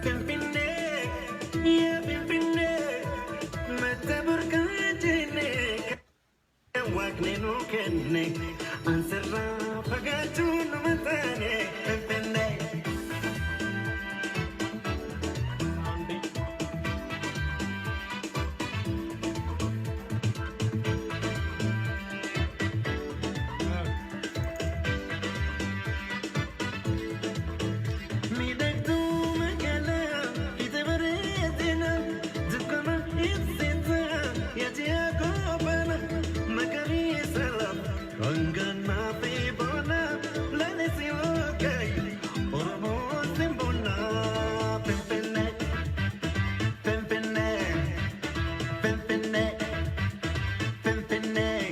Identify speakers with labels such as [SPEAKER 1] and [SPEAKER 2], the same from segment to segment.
[SPEAKER 1] Finfinnee, yaa Finfinnee, mata burqaa jennee kan Waaqni nuu kenne, ansirraa fagaachuu numa taane Finfinnee. Miidhagduu magaalaa ija bareedina dukkana ibsita yaji'a goobana magariisa lafa hanganaa fi bona laalisi oogay Oromoo simbona. Finfinnee, Finfinnee, Finfinnee, Finfinnee.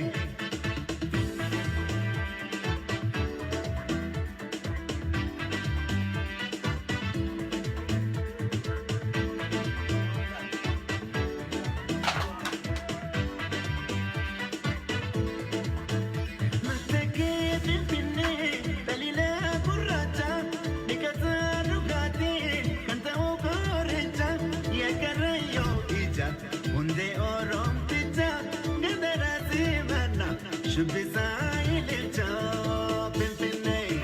[SPEAKER 1] Matakee Finfinnee dhalila gurraacha dhiqataa dhugaatii kan ta'u qoricha yaakarayyoo ija hundee Oromticha gandara simana shubbisaa ililcha Finfinnee.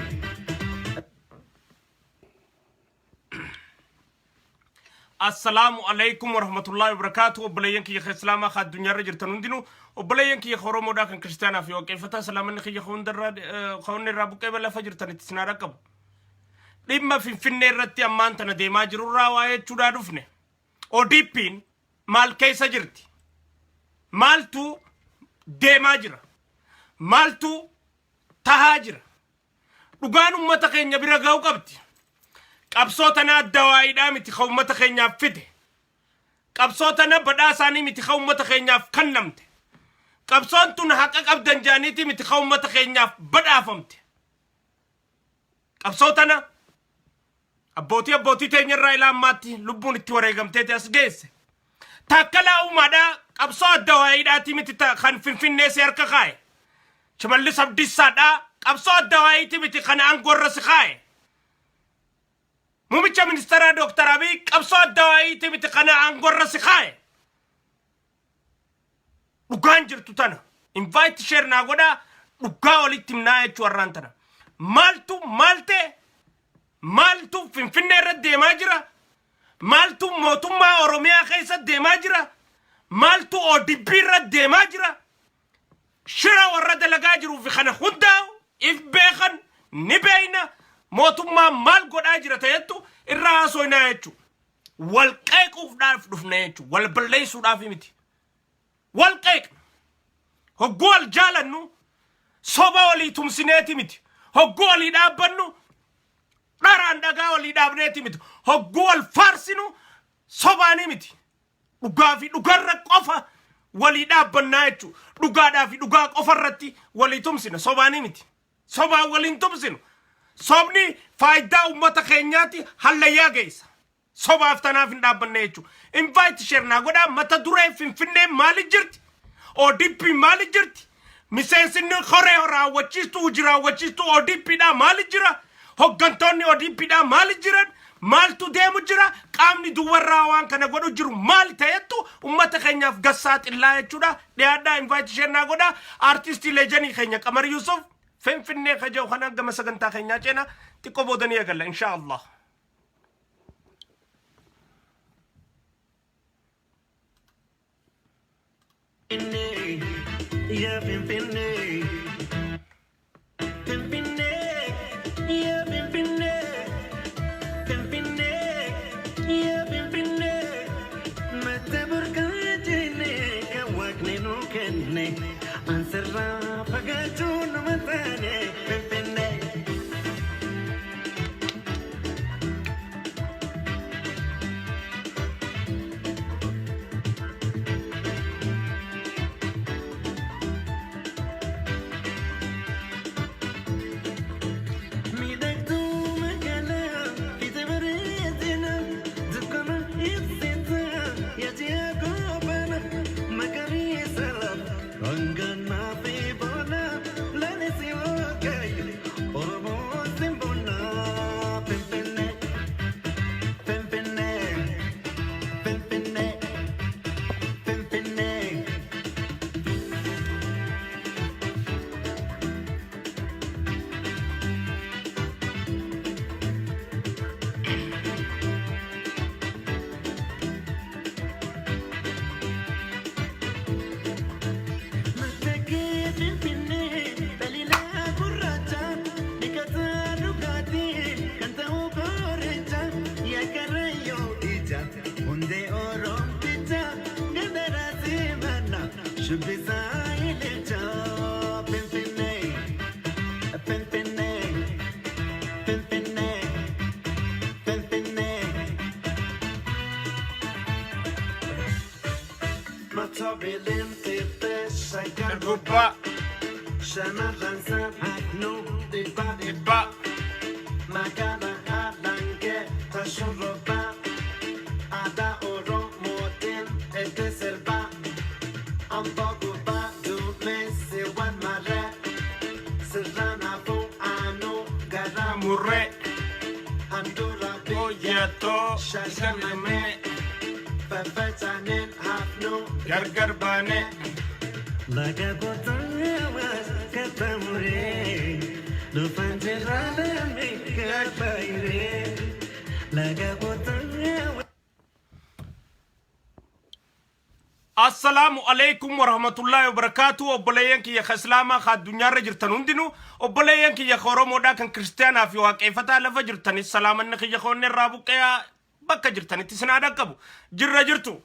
[SPEAKER 2] Assalaamu alaikum warahmatullahi wabarakaatu. Obboleeyyan kiyya kan Islaamaa kan addunyaarra jirtan hundinuu, obboleeyyan kiyya kan Oromoodhaa, kan Kiristaanaa fi Waaqeffataa, salaamanni kiyya kan hundarraa kan hundi irraa buqqee lafa jirtan itti isin haa dhaqqabu. Dhimma Finfinnee irratti ammaan tana deemaa jirurraa waa jechuudhaa dhufne. ODP'n maal keessa jirti? Maaltu deemaa jira? Maaltu tahaa jira? Dhugaan ummata keenya bira ga'u qabdi. Qabsoo tana addawaayiidhaa miti kan ummata keenyaaf fide. Qabsoo tana badhaasaanii miti kan ummata keenyaaf kennamte. Qabsoon tun haqa qabdan jaaniitii miti kan ummata keenyaaf badhaafamte. Qabsoo tana abbootii teenya irraa ilaa ammaatti lubbuun itti wareegamteeti as geesse. Taakkalaa Uumaadhaa qabsoo addawaayiidhaatii miti kan Finfinnee si harka kaa'e. Shimallis Abdiissaadhaa qabsoo addawaayiitii miti kan aangoorra si kaa'e. Muummicha ministeeraa Dooktar Abiy qabsoo addawaayiitii miti kan aangoorra si kaa'e. Dhugaan jirtu tana. Invite, share naa godhaa, dhugaa walitti himnaa jechuu har'aan tana. Maaltu maal ta'e? Maaltu Finfinnee irra deemaa jira? Maaltu mootummaa Oromiyaa keessa deemaa jira? Maaltu ODP irra deemaa jira? Shira warra dalagaa jiruu fi kana hundaa'u if beekan ni beeyna. Mootummaa maal godhaa jira ta'ettu irraa haasofnaa jechuudha. Wal qeequufdhaaf dhufne jechuudha. Wal balleessuudhaaf miti. Wal qeeqna. Hogguu wal jaalannu soba walii tumsineeti miti. Hogguu walii dhaabbannu dharaan dhagaa walii dhaabneeti miti. Hogguu wal faarsinu sobaanii miti. Dhugaa fi dhugarra qofa walii dhaabbannaa jechuudha. Dhugaadhaa fi dhugaa qofa irratti walii tumsina, sobaanii miti. Sobaan waliin tumsinu. Sobni faayidaa uummata keenyaatti hallayyaa geessa. Sobaaf tanaaf hin dhaabbanne jechuudha. Invite, share naa godhaa. Mata duree Finfinnee maali jirti? ODP maali jirti? Miseensinni koree raawwachiistuu, hojii raawwachiistuu ODP dha maali jira? Hoggantoonni ODP dha maali jiran? Maaltu deemu jira? Qaamni duwwarraa waan kana godhu jiru maal ta'ettu uummata keenyaaf gassaa xillaa jechuudha. Dhiyaadhaa, invite, share naa godhaa. Artistii leejanii keenya Qamar Yusuf Finfinnee kaja'u kana gama sagantaa keenyaa ceena, xiqqoo boodanii eegalla inshaa Allah.
[SPEAKER 1] Finfinnee, yaa Finfinnee. Finfinnee, yaa Finfinnee. Finfinnee, yaa Finfinnee. Mata burqaa jennee kan Waaqni nuu kenne. Ansirraa fagaachuu numa taane Finfinnee. Shubbisaa ililchaa Finfinnee, Finfinnee, Finfinnee, Finfinnee. Mataa bilintiiftee shaggar
[SPEAKER 2] Gubbaa
[SPEAKER 1] shamarran sa'aadnuu dhibbaa
[SPEAKER 2] dhibbaa
[SPEAKER 1] magaalaa Alangee tashurrobbaa aadaa Oromootiin itti sirbaa amboo gubbaa duumessi wal maree sirraan hafuu aanuu garaa
[SPEAKER 2] murree
[SPEAKER 1] handhuura biyya
[SPEAKER 2] hooyyatoo
[SPEAKER 1] Shashamannee faffacaaneen hafnuu
[SPEAKER 2] gargar baanee.
[SPEAKER 1] Laga qotaas qaxxaamuree dhufan jiraalee gabaayiree laga qotaas.
[SPEAKER 2] Assalaamu alaikum warahmatullaahi wabarakaatu. Obboleeyyan kiyya ka Islaamaa ka addunyaarra jirtan hundinuu, obboleeyyan kiyya ka Oromoodhaa kan kiristaanaa fi waaqeeffataa lafa jirtanis, salaamanni kiyya ka onnee irraa buqqeeyaa bakka jirtanitti isin haa dhaqqabu. Jirra jirtu.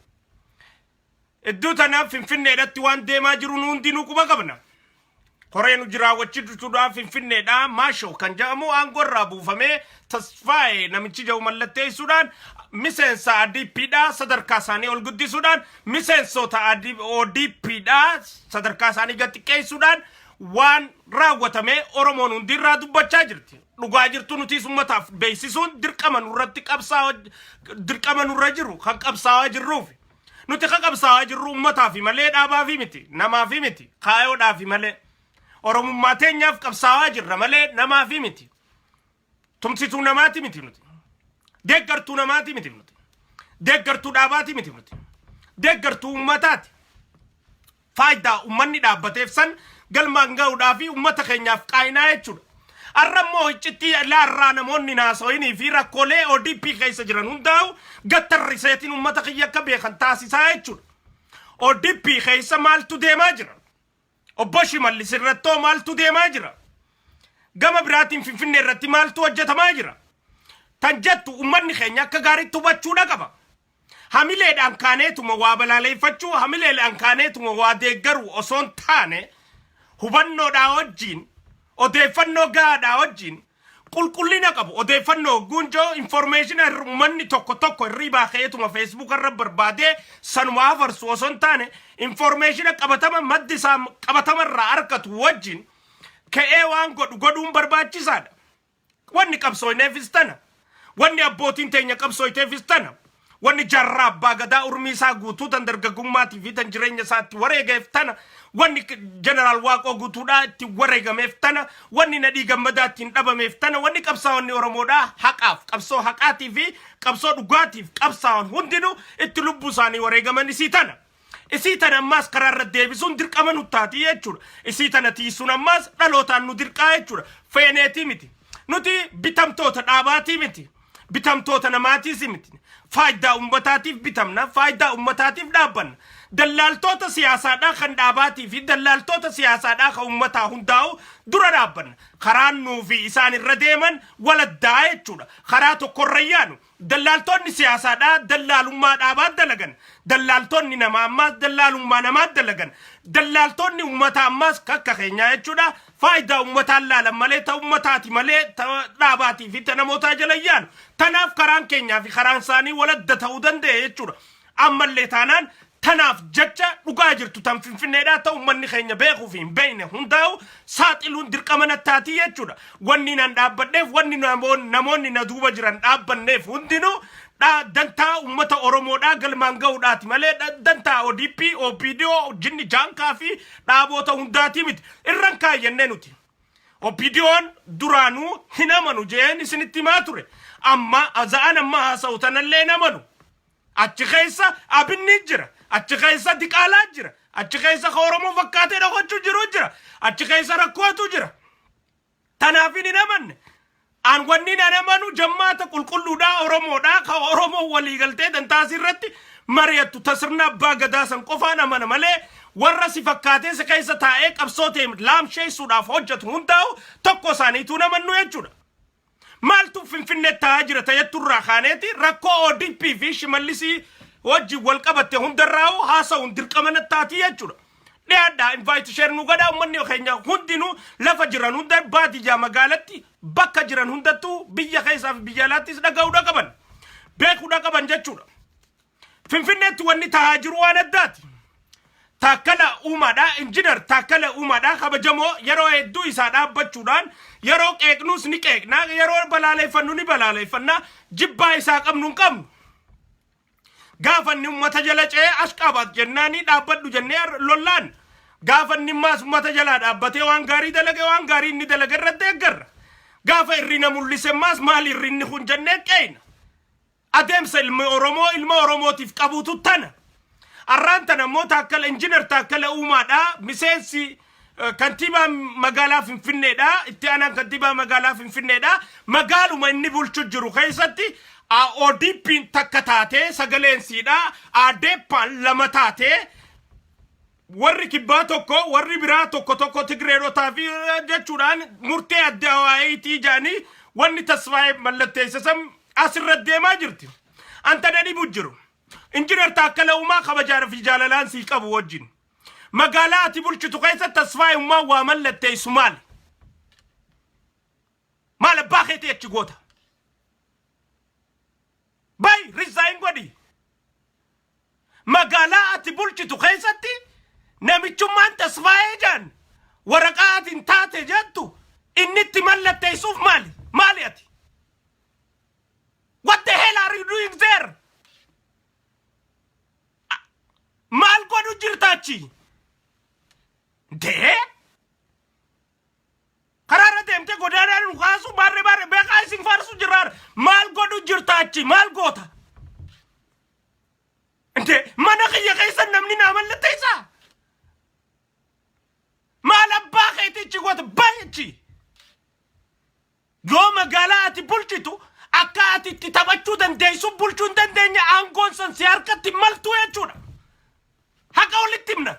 [SPEAKER 2] Iddoo tanaaf Finfinneedhatti waan deemaa jiru nu hundinuu quba qabna. Koreen hojii raawwachiisuudhaan Finfinneedhaa Maashoo kan jedhamu aangoo irraa buufamee Tasfaayee namichi jedhu mallatteessuudhaan miseensa ADPdhaa sadarkaa isaanii ol guddisuudhaan miseensota ODPdhaa sadarkaa isaanii gad xiqqeessuudhaan waan raawwatame Oromoon hundi irraa dubbachaa jirti. Dhugaa jirtu nutis uummataaf beeksisuun dirqama nurratti qabsaa'aa dirqama nurra jiru kan qabsaa'aa jirruufi. Nuti ka qabsaa'aa jirru uummataafi malee dhaabaafi miti, namaafi miti, kaayoodhaafi malee. Oromummaa teenyaaf qabsaa'aa jirra malee namaafi miti. Tumsituu namaati miti nuti. Deeggartuu namaati miti nuti. Deeggartuu dhaabaati miti nuti. Deeggartuu uummataati. Faayidaa uummanni dhaabbateef san galmaan ga'uudhaa fi uummata keenyaaf qaayinaa jechuudha. Har'a immoo iccittii laarraa namoonni naasoyinii fi rakkoolee ODP keessa jiran hundaa'u gattarriseetiin uummata kiyya akka beekan taasisaa jechuudha. ODP keessa maaltu deemaa jira? Obbo Shimallis irrattoo maaltu deemaa jira? Gama biraatiin Finfinnee irratti maaltu hojjetamaa jira? Tan jettu uummanni keenya akka gaariitti hubachuudha qaba. Hamileedhaan kaaneetuma waa balaaleeffachuu, hamileedhaan kaaneetuma waa deeggaruu osoo hin taane, hubannoodhaa wajjin, odeeffannoo gahaadhaa wajjin, qulqullina qabu odeeffannoo guunjoo information uummanni tokko tokko hirribaa ka'eetuma Facebook irra barbaadee sanuma hafarsu osoo hin taane, information qabatama maddi isaa qabatama irraa argatu wajjin ka'ee waan godhu godhuun barbaachisaadha. Wanni qabsooyneefis tana. Wanni abbootiin teenya qabsooyteefis tana. Wanni jaarraa abbaa gadaa urmii isaa guutuu tan dargaggummaatii fi tan jireenya isaatti wareegeef tana. Wanni jeneraal Waaqoo guutuudhaa itti wareegameef tana. Wanni Nadhii Gammadaa ittiin dhabameef tana. Wanni qabsaa'onni Oromoodhaa haqaaf qabsoo haqaatii fi qabsoo dhugaatiif qabsaa'on hundinuu itti lubbuu isaanii wareegaman isii tana. Isii tana ammaas karaa irra deebisuun dirqama nu taati jechuudha. Isii tana tiisuun ammaas dhalootaan nu dirqaa jechuudha. Feeneetii miti. Nuti bitamtoota dhaabaatii miti. Bitamtoota namaatiis miti. Faayidaa uummataatiif bitamna, faayidaa uummataatiif dhaabbanna. Dallaaltoota siyaasaadhaa kan dhaabaatii fi dallaaltoota siyaasaadhaa kan uummataa hundaa'u dura dhaabbanna. Karaan nuu fi isaan irra deeman waladdaa jechuudha. Karaa tokkorra yaanu. Dallaaltonni siyaasaadhaa dallaalummaa dhaabaa dalagan. Dallaaltonni namaa ammaas dallaalummaa namaa dalagan. Dallaaltonni uummataa ammaas kakka keenyaa jechuudha. Faayidaa uummataan laalan malee ta uummataati malee ta dhaabaatii fi ta namootaa jala yaanu. Tanaaf karaan keenyaa fi karaan isaanii waladda ta'uu danda'e jechuudha. Ammallee taanaan tanaaf jecha dhugaa jirtu tan Finfinneedhaa ta'u uummanni keenya beekuu fi hin beekne hundaa'u saaxiluun dirqama nattaatii jechuudha. Wanni nan dhaabbadheef, wanni namoonni na duuba jiran dhaabbanneef hundinuu dantaa uummata Oromoodhaa galmaan ga'uudhaati malee dantaa ODP, OPDO, jinni jaankaa fi dhaaboota hundaatii miti. Irran kaayyannee nuti. OPDOn duraanuu hin amanu jeen isinitti himaa ture. Amma za'an amma haasa'u tanallee hin amanu. Achi keessa Abinni jira. Achi keessa Diqaalaa jira. Achi keessa ka Oromoo fakkaatee dhokachuu jiru jira. Achi keessa rakkootu jira. Tanaaf hin amanne. An wanni nan amanu jammaata qulqulluudhaa Oromoodhaa ka Oromoo waliigaltee dantaasii irratti mari'attu ta sirna abbaa gadaa san qofaan amana malee warra si fakkaatee si keessa taa'ee qabsoo ta'e laamsheessuudhaaf hojjetu hundaa'u tokko isaaniituu namannu jechuudha. Maaltu Finfinnee taa'aa jira ta'ettu irraa kaaneeti rakkoo ODP fi Shimallisii wajjin wal qabatte hundarraa'u haasa'uun dirqama nattaatii jechuudha. Dhiyaadhaa, invite, share nu godhaa. Uummanni keenya hundinuu lafa jiran hunda, baadiyyaa, magaalatti, bakka jiran hundattuu, biyya keessaa fi biyya alaattis dhaga'uudha qaban, beekuudha qaban jechuudha. Finfinneetti wanni tahaa jiru waan addaati. Taakkala Uumaadha, Injinar Taakkala Uumaadha kabajamoo. Yeroo hedduu isaa dhaabbachuudhaan yeroo qeeqnuus ni qeeqna, yeroo balaaleeffannu ni balaaleeffanna, jibbaa isaa qabnu hin qabnu. Gaafa inni uummata jala ce'ee ashqaabaat jennaanii dhaabbadhu jennee lollaan. Gaafa inni immaas uummata jalaa dhaabbatee waan gaarii dalage, waan gaarii inni dalage irratti deeggarra. Gaafa irrina mul'ise immaas maal irrinni kun jennee qeeyna. Adeemsa ilmi Oromoo ilma Oromootiif qabuutu tana. Arraan tana immoo Taakkala, Injinar Taakkala Uumaadha. Miseensi kantiibaa magaalaa Finfinneedha. Itti aanaan kantiibaa magaalaa Finfinneedha. Magaaluma inni bulchu jiru keessatti ODP'n takka taatee sagaleen siidha. ADEPAan lama taatee, warri kibbaa tokko, warri biraa tokko tokko, Tigreerotaa fi jechuudhaan murtee adda waayitii jedhanii wanni Tasfaa'ee mallatteessa san asirra deemaa jirti. Anta dhibu jiru. Injinar Taakkala Uumaa, kabajaa fi jaalalaan sii qabu wajjin. Magaalaa ati bulchitu keessa Tasfaa'ee Uumaa waa mallatteessu maali? Maal abbaa keetii achi goota? Bay, resign godhi. Magaalaa ati bulchitu keessatti namichummaan Tasfaa'ee jaan waraqaa ati hin taate jettu inni itti mallatteessuuf maali? Maali ati? What the hell are you doing there? Maal godhu jirta achi? Dee? Karaarra deemtee godaanaa nu kaasu, baarree baarree beekaa isin faarsu jirraar. Maal godhu jirta achi? Maal goota? Dee, mana kiyya keessa namni naa mallatteessaa? Maal abbaa keetichi goota? Bayi. Yoo magaalaa ati bulchitu akka ati itti taphachuu dandeessu bulchuu hin dandeenye, aangoon san si harkatti maltuu jechuudha. Haqa walitti himna.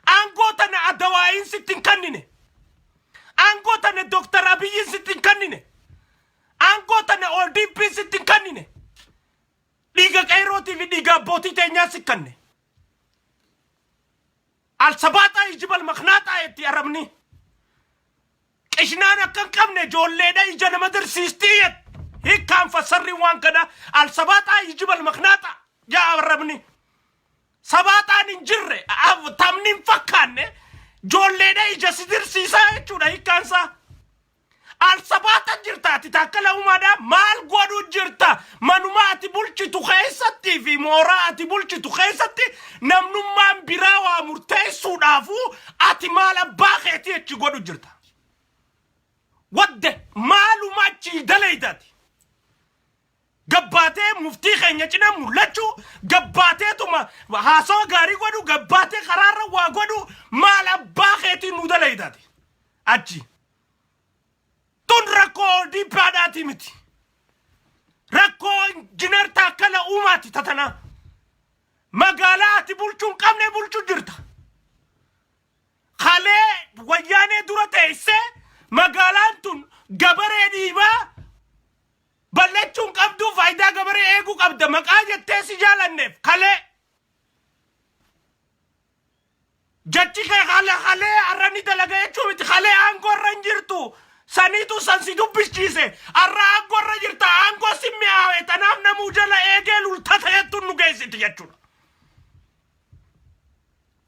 [SPEAKER 2] Aangoo tana adawaayiin sitti hin kennine. Aangoo tana Dooktar Abiyyiin sitti hin kennine. Aangoo tana ODP'n sitti hin kennine. Dhiiga qeerrootii fi dhiiga abbootii teenyaa si kenne. Alsabaaxaa ijibal maknaaxaa itti arabni. Qishnaan akka hin qabne ijoolleedha ija nama dirsiistii jette. Hiikkaan fassarri waan kana alsabaaxaa ijibal maknaaxaa jaa arabni. Sabaaxaan hin jirre, taphni hin fakkaanne ijoolleedha ija si dirsiisaa jechuudha hiikkaansaa. Alsabaaxa jirta ati, Taakkala Uumaadha, maal godhu jirta? Manuma ati bulchitu keessatti fi mooraa ati bulchitu keessatti namnummaan biraa waa murteessuudhaafu ati maal abbaa keetii achi godhu jirta? Wadde maaluma achi daleeydaati? Gabbaatee muftii keenya cina mul'achuu, gabbaateetuma haasawa gaarii godhu, gabbaatee karaarra waa godhu, maal abbaa keetii nu daleeydaati achi? Tun rakkoo ODP'dhaati miti. Rakkoo Injinar Taakkala Uumaati tatanaa. Magaalaa ati bulchuu hin qabne bulchuu jirta. Kalee Wayyaanee dura teessee magaalaan tun gabaree dhiibaa bal'achuu hin qabdu, faayidaa gabaree eeguu qabda maqaa jettee si jaalanneef kalee. Jechi kee kalee kalee har'a ni dalaga jechuu miti. Kalee aangoo irra hin jirtu. Saniitu san si dubbisiise. Har'a aangoo irra jirta, aangoo si mi'aawe, tanaaf namuu jala eegee lultata jettuun nu geessiti jechuudha.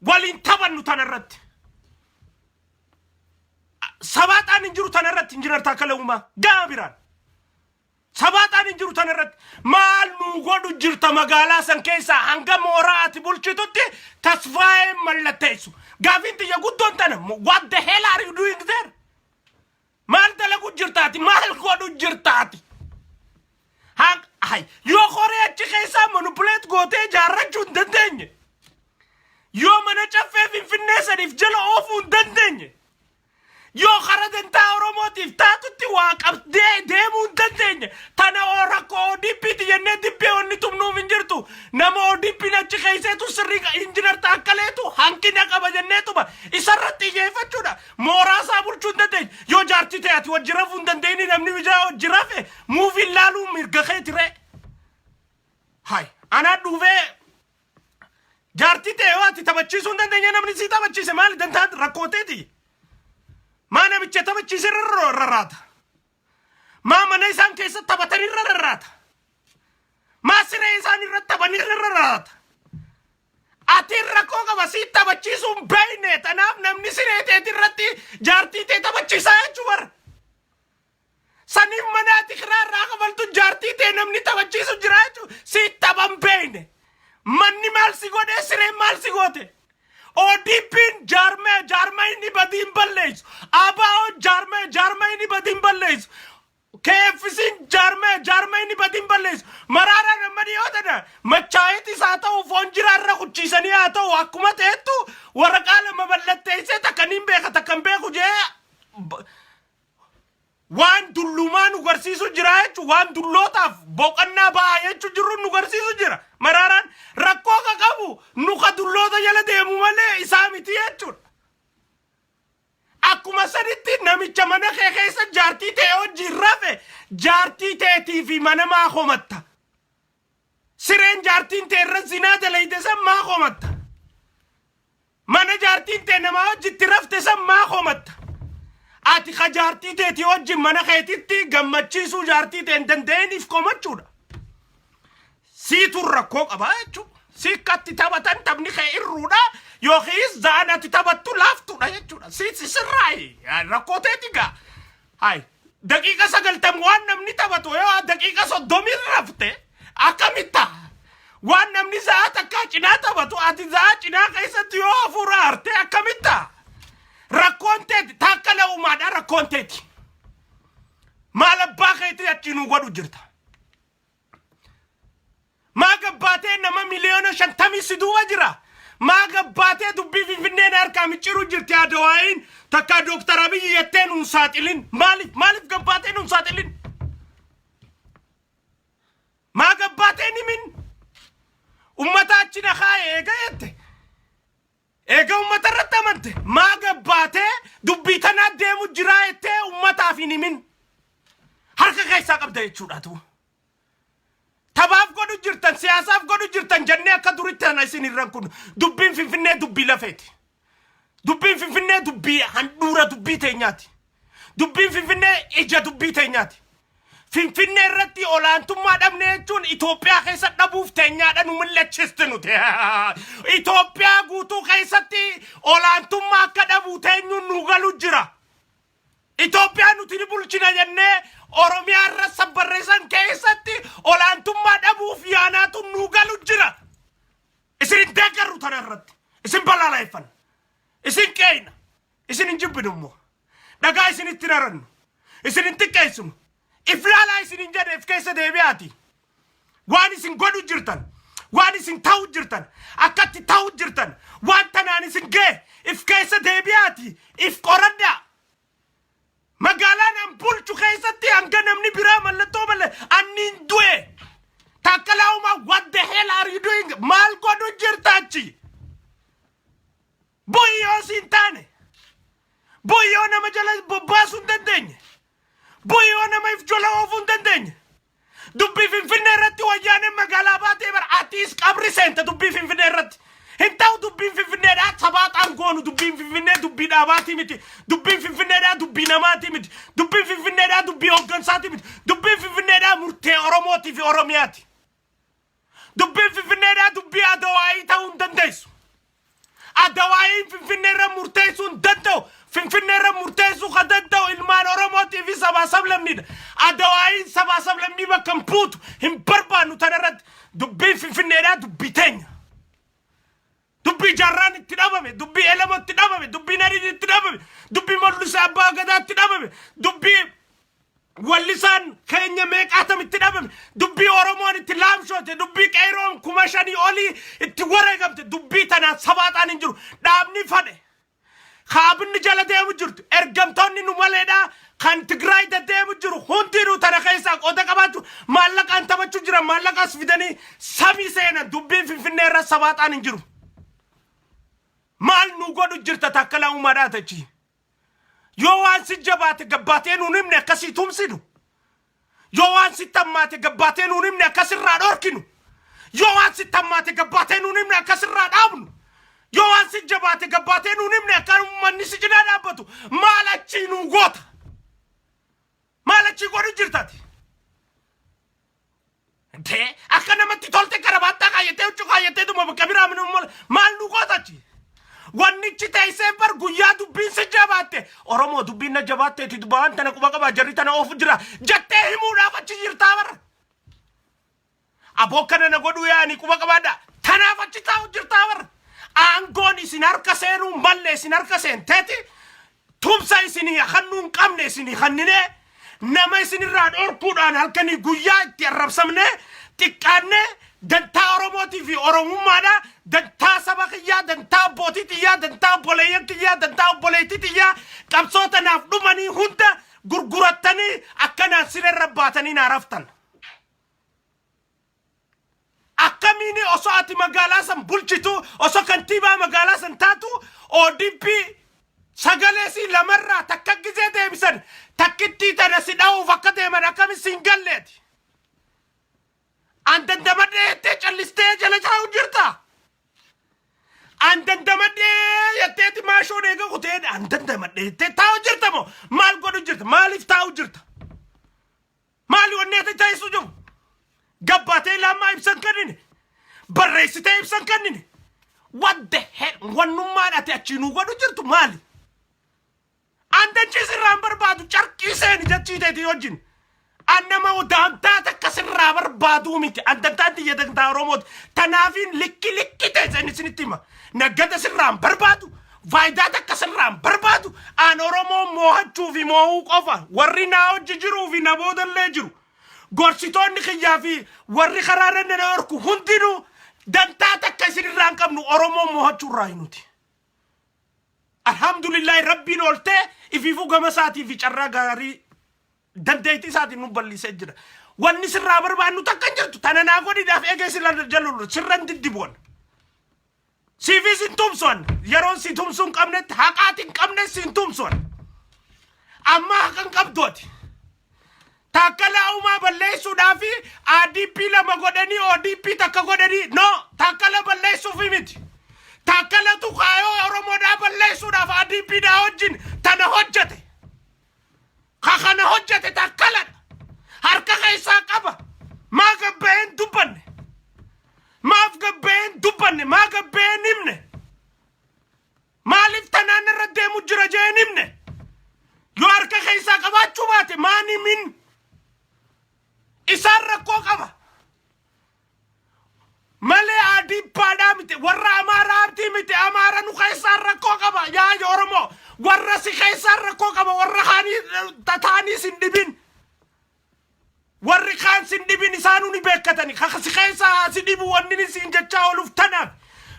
[SPEAKER 2] Waliin taphannu tanarratti. Sabaaxaan hin jiru tanarratti, Injinar Taakkala Uumaa gama biraan. Sabaaxaan hin jiru tanarratti. Maal nu godhu jirta magaalaa san keessaa hanga mooraa ati bulchitutti Tasfaa'ee mallatteessu? Gaafiin xiyya guddoon tana. What the hell are you doing there? Maal dalagu jirtaati? Maal godhu jirtaati? Hay, yoo koree achi keessaa manipulate gootee ijaarrachuu hin dandeenye, yoo mana caffee Finfinnee saniif jala oofuu hin dandeenye, yoo kara dantaa Oromootiif taatutti waa qabdee deemuu hin dandeenye, tana oo rakkoo ODP'ti jennee dibbee wanni tumnuuf hin jirtu. Nama ODP'n achi keesseetu sirrii, Injinar Taakkaleetu hanqina qaba jenneetuma isarratti xiyyeeffachuudha. Mooraa isaa bulchuu hin dandeenye. Yoo jaartii ta'e ati wajji rafuu hin dandeenye, namni bijaa wajji rafe movie laaluu mirga keeti ree. Hay, anaa dhufee Jaartii ta'e yoo ati taphachiisuu hin dandeenye, namni si taphachiise maali dantaa rakkooteeti? Maa namicha taphachiise irra rarraata? Maa mana isaan keessa taphatan irra rarraata? Maa siree isaan irra taphan irra rarraata? Ati rakkoo qaba, si taphachiisuu hin beekne. Tanaaf namni siree teeti irratti jaartii tee taphachiisaa jechuu bara. Saniif mana ati kiraa irraa kafaltu jaartii tee namni taphachiisu jira jechuu. Si taphan beekne. Manni maal si godhe? Sireen maal si goote? ODP'n jaarmee jaarmaa inni badii hin balleessu. ABO jaarmee jaarmaa inni badii hin balleessu. KFC'n jaarmee jaarmaa inni badii hin balleessu. Maraaraan amma dhiyoo tana machaayetis haa ta'u, foon jiraarra kuchiisanii haa ta'u, akkuma ta'ettu waraqaa lama mallatteessee takka niin beeka, takka hin beeku jee waan dullumaa nu garsiisu jira jechuun, waan dullootaaf boqonnaa ba'aa jechuun jirru nu garsiisu jira. Maraaraan rakkoo ka qabu nu ka dulloota jala deemu malee isaa miti jechuudha. Akkuma sanitti namicha mana kee keessa jaartii ta'e wajjin rafe, jaartii teetii fi mana maa komatta? Sireen jaartiin ta'e irra zinaa dalayte san maa komatta? Mana jaartiin ta'e namaa wajjitti rafte san maa komatta? Ati ka jaartii teetii wajjin mana keetitti gammachiisuu jaartii ta'e hin danda'iniif komachuudha. Siitu rakkoo qabaa jechuudha. Sikkatti taphatan taphni kee irruudha yookiis za'an ati taphattu laaftuudha jechuudha. Si sirraayi rakkoo teeti gaa. Hai, daqiiqa 90 waan namni taphatu yoo daqiiqa 30 rafte akkamitta? Waan namni za'a takkaa cinaa taphatu ati za'a cinaa keessatti yoo hafuura harte akkamitta? Rakkoon teeti takka la'umaadha, rakkoon teeti. Maal abbaa keetii achi nu godhu jirta? Maa gabbaatee nama miliyoona 50 si duuba jira? Maa gabbaatee dubbii Finfinneen harkaa micciiruu jirti Adawaayin takka Dooktar Abiyyi jettee nuun saaxilin? Maaliif maaliif gabbaatee nuun saaxilin? Maa gabbaateen himin? Ummata achi na kaa'e eega jette. Eega ummata irratti amante, maa gabbaatee dubbii tanaa deemu jiraa jettee ummataaf hin himin? Harka keessaa qabda jechuudha tu. Taphaaf godhu jirtan, siyaasaaf godhu jirtan jennee akka duritti tana isin irran kun. Dubbiin Finfinnee dubbii lafeeti. Dubbiin Finfinnee dubbii handhuura dubbii teenyaati. Dubbiin Finfinnee ija dubbii teenyaati. Finfinnee irratti olaantummaa dhabne jechuun Itoophiyaa keessa dhabuuf teenyaadha, nu mul'achisti nuti. Itoophiyaa guutuu keessatti olaantummaa akka dhabuu teenyuun nu galu jira. Itoophiyaa nuti ni bulchina jennee Oromiyaa irra sabbarreessan keessatti olaantummaa dhabuuf yaanaatu nu galu jira. Isin hin deeggarru tana irratti. Isin balaaleffanna. Isin qeeyna. Isin hin jibbinu immoo. Dhagaa isinitti hin harannu. Isin hin xiqqeessinu. If laalaa isin hin jedhe, if keessa deebi'aati. Waan isin godhu jirtan, waan isin ta'u jirtan, akkatti ta'u jirtan, waan tanaan isin ga'e if keessa deebi'aati. If qoradhaa. Magaalaan an bulchu keessatti hanga namni biraa mallattoo malee anniin du'e. Taakkalaa Uumaa, what the hell are you doing? Maal godhu jirta achi? Bu'i yoo siin taane. Bu'i yoo nama jala bobbaasuu hin dandeenye. Bu'i yoo nama if jala oofuu hin dandeenye. Dubbii Finfinnee irratti wayyaaneen magaalaa baatee bara atiis qabri seenta dubbii Finfinnee irratti. Hin ta'u, dubbiin Finfinneedhaa sabaaxaan goonu. Dubbiin Finfinnee dubbii dhaabaatii miti. Dubbiin Finfinneedhaa dubbii namaatii miti. Dubbiin Finfinneedhaa dubbii hooggansaatii miti. Dubbiin Finfinneedhaa murtee Oromootii fi Oromiyaati. Dubbiin Finfinneedhaa dubbii Adawaayii ta'uu hin dandeessu. Adawaayiin Finfinnee irra murteessuu hin danda'u. Finfinnee irra murteessuu kan danda'u ilmaan Oromootii fi sabaa sablammiidha. Adawaayiin sabaa sablammii bakka hin buutu, hin barbaannu tana irratti. Dubbiin Finfinneedhaa dubbii teenya. Dubbii Jaarraan itti dhabame, dubbii Elamo itti dhabame, dubbii Nadiin itti dhabame, dubbii Mollisee Abbaa Gadaa itti dhabame, dubbii wallisaan keenya meeqaatam itti dhabame, dubbii Oromoon itti laamshoote, dubbii qeeroon 5,000 olii itti wareegamte, dubbii tanaan sabaaxaan hin jiru. Dhaabni fadhe. Kaabinni jala deemu jirtu. Ergamtoonni nu maleedha. Kan Tigraay deddeemu jiru hundinuu tana keessaa qooda qabaachuu maallaqaan taphachuu jiran, maallaqaas fidanii samii seenan, dubbiin Finfinnee irra sabaaxaan hin jiru. Maal nu godhu jirta, Taakkalaa Uumaadhaa tachi? Yoo waan si jabaate gabbaatee nuun himne akkasii tumsinu. Yoo waan sitti hammaate gabbaatee nuun himne akkasirraa dhorkinu. Yoo waan sitti hammaate gabbaatee nuun himne akkasirraa dhaabnu. Yoo waan si jabaate gabbaatee nuun himne akka uummanni si cinaa dhaabbatu maal achii nuu goota? Maal achii godhu jirtaati? Dee akka namatti tolte karabaattaa kaayyatee huccuu kaayyatee tuma bakka biraa maal nu goota achi? Wannichi teessee bar guyyaa dubbiin si jabaatte Oromoo dubbiin na jabaatteeti waan tana quba qabaa jarri tana oofu jira jettee himuudhaaf achi jirtaa bara. Aboo kana na godhuu yaani quba qabaadha. Tanaaf achi taa'u jirtaa bara. Aangoon isin harka seenuu malle isin harka seenteeti tumsa isinii hannuu hin qabne isinii hanninee nama isinirraa dhorkuudhaan halkanii guyyaa itti arrabsamne xiqqaanne dantaa Oromootii fi Oromummaadha. Dantaa saba kiyyaa, dantaa abbootii xiyyaa, dantaa obboleeyyan kiyyaa, dantaa obboleettii xiyyaa qabsoo tanaaf dhumanii hunda gurgurattanii akkanaan sirerra baatanii naa raftan. Akkamiin osoo ati magaalaa san bulchitu, osoo kantiibaa magaalaa san taatu, ODP sagalee si lamarraa takka gizee deebisan takkittii tana si dha'uuf akka deeman akkami siin galleeti? An dandamadhee jettee callistee jala taa'u jirta. An dandamadhee jetteeti maashoon eega kutee an dandamadhee jettee taa'u jirta moo maal godhu jirta? Maaliif taa'u jirta? Maali wanni ati taasisu jiru? Gabbaatee laammaa ibsan kennine. Barreessitee ibsan kennine. What the hell? Wannummaan ati achii nuu godhu jirtu maali? An dachii sirraa hin barbaadu, carqii seeni dachii teetii wajjin. An nama daantaa takka sirraa barbaaduu miti. An dantaan tiyya dantaa Oromooti. Tanaafiin likki likki teessan isinitti hima. Naggada sirraa hin barbaadu. Faayidaa takka sirraa hin barbaadu. An Oromoo moo'achuu fi moo'uu qofa. Warri naa hojji jiruu fi na boodallee jiru. Gorsitoonni kiyyaa fi warri karaa irra na dhorku hundinuu dantaa takka isinirraa hin qabnu, Oromoo moo'achuu irraa nuti. Alhamdulillahi, Rabbiin ooltee ifiifuu gama isaatii fi carraa gaarii dandeettii isaatiin nu bal'isee jira. Wanni sirraa barbaannu takka hin jirtu. Tana naa godhiidhaaf eegee sirra jalulu sirra hin diddibuun. Siifis hin tumsuan. Yeroon si tumsuu hin qabnetti, haqaati hin qabne si hin tumsuan. Amma haqa hin qabdu ati. Taakkalaa Uumaa balleessuudhaaf ADP lama godhanii ODP takka godhanii, no, Taakkala balleessuuf miti. Taakkalatu kaayoo Oromoodhaa balleessuudhaaf ADP dhaa wajjin tana hojjete. Ka kana hojjete Taakkaladha. Harka keessaa qaba. Maa gabba'een dubbanne? Maaf gabba'een dubbanne? Maa gabba'een himne? Maaliif tanaan irra deemu jira jeen himne? Yoo harka keessaa qabaachuu baate maan himin? Isaan rakkoo qaba. Malee adiippaadhaa miti, warra Amaaraatii miti, Amaara nu keessaan rakkoo qaba. Yaa Oromoo, warra si keessaan rakkoo qaba, warra kaanii tataanii sin dhibin. Warri kaan sin dhibin isaanuu ni beekatani. Kaka si keessaa si dhibu wanni ni siin jechaa ooluuf tanaaf.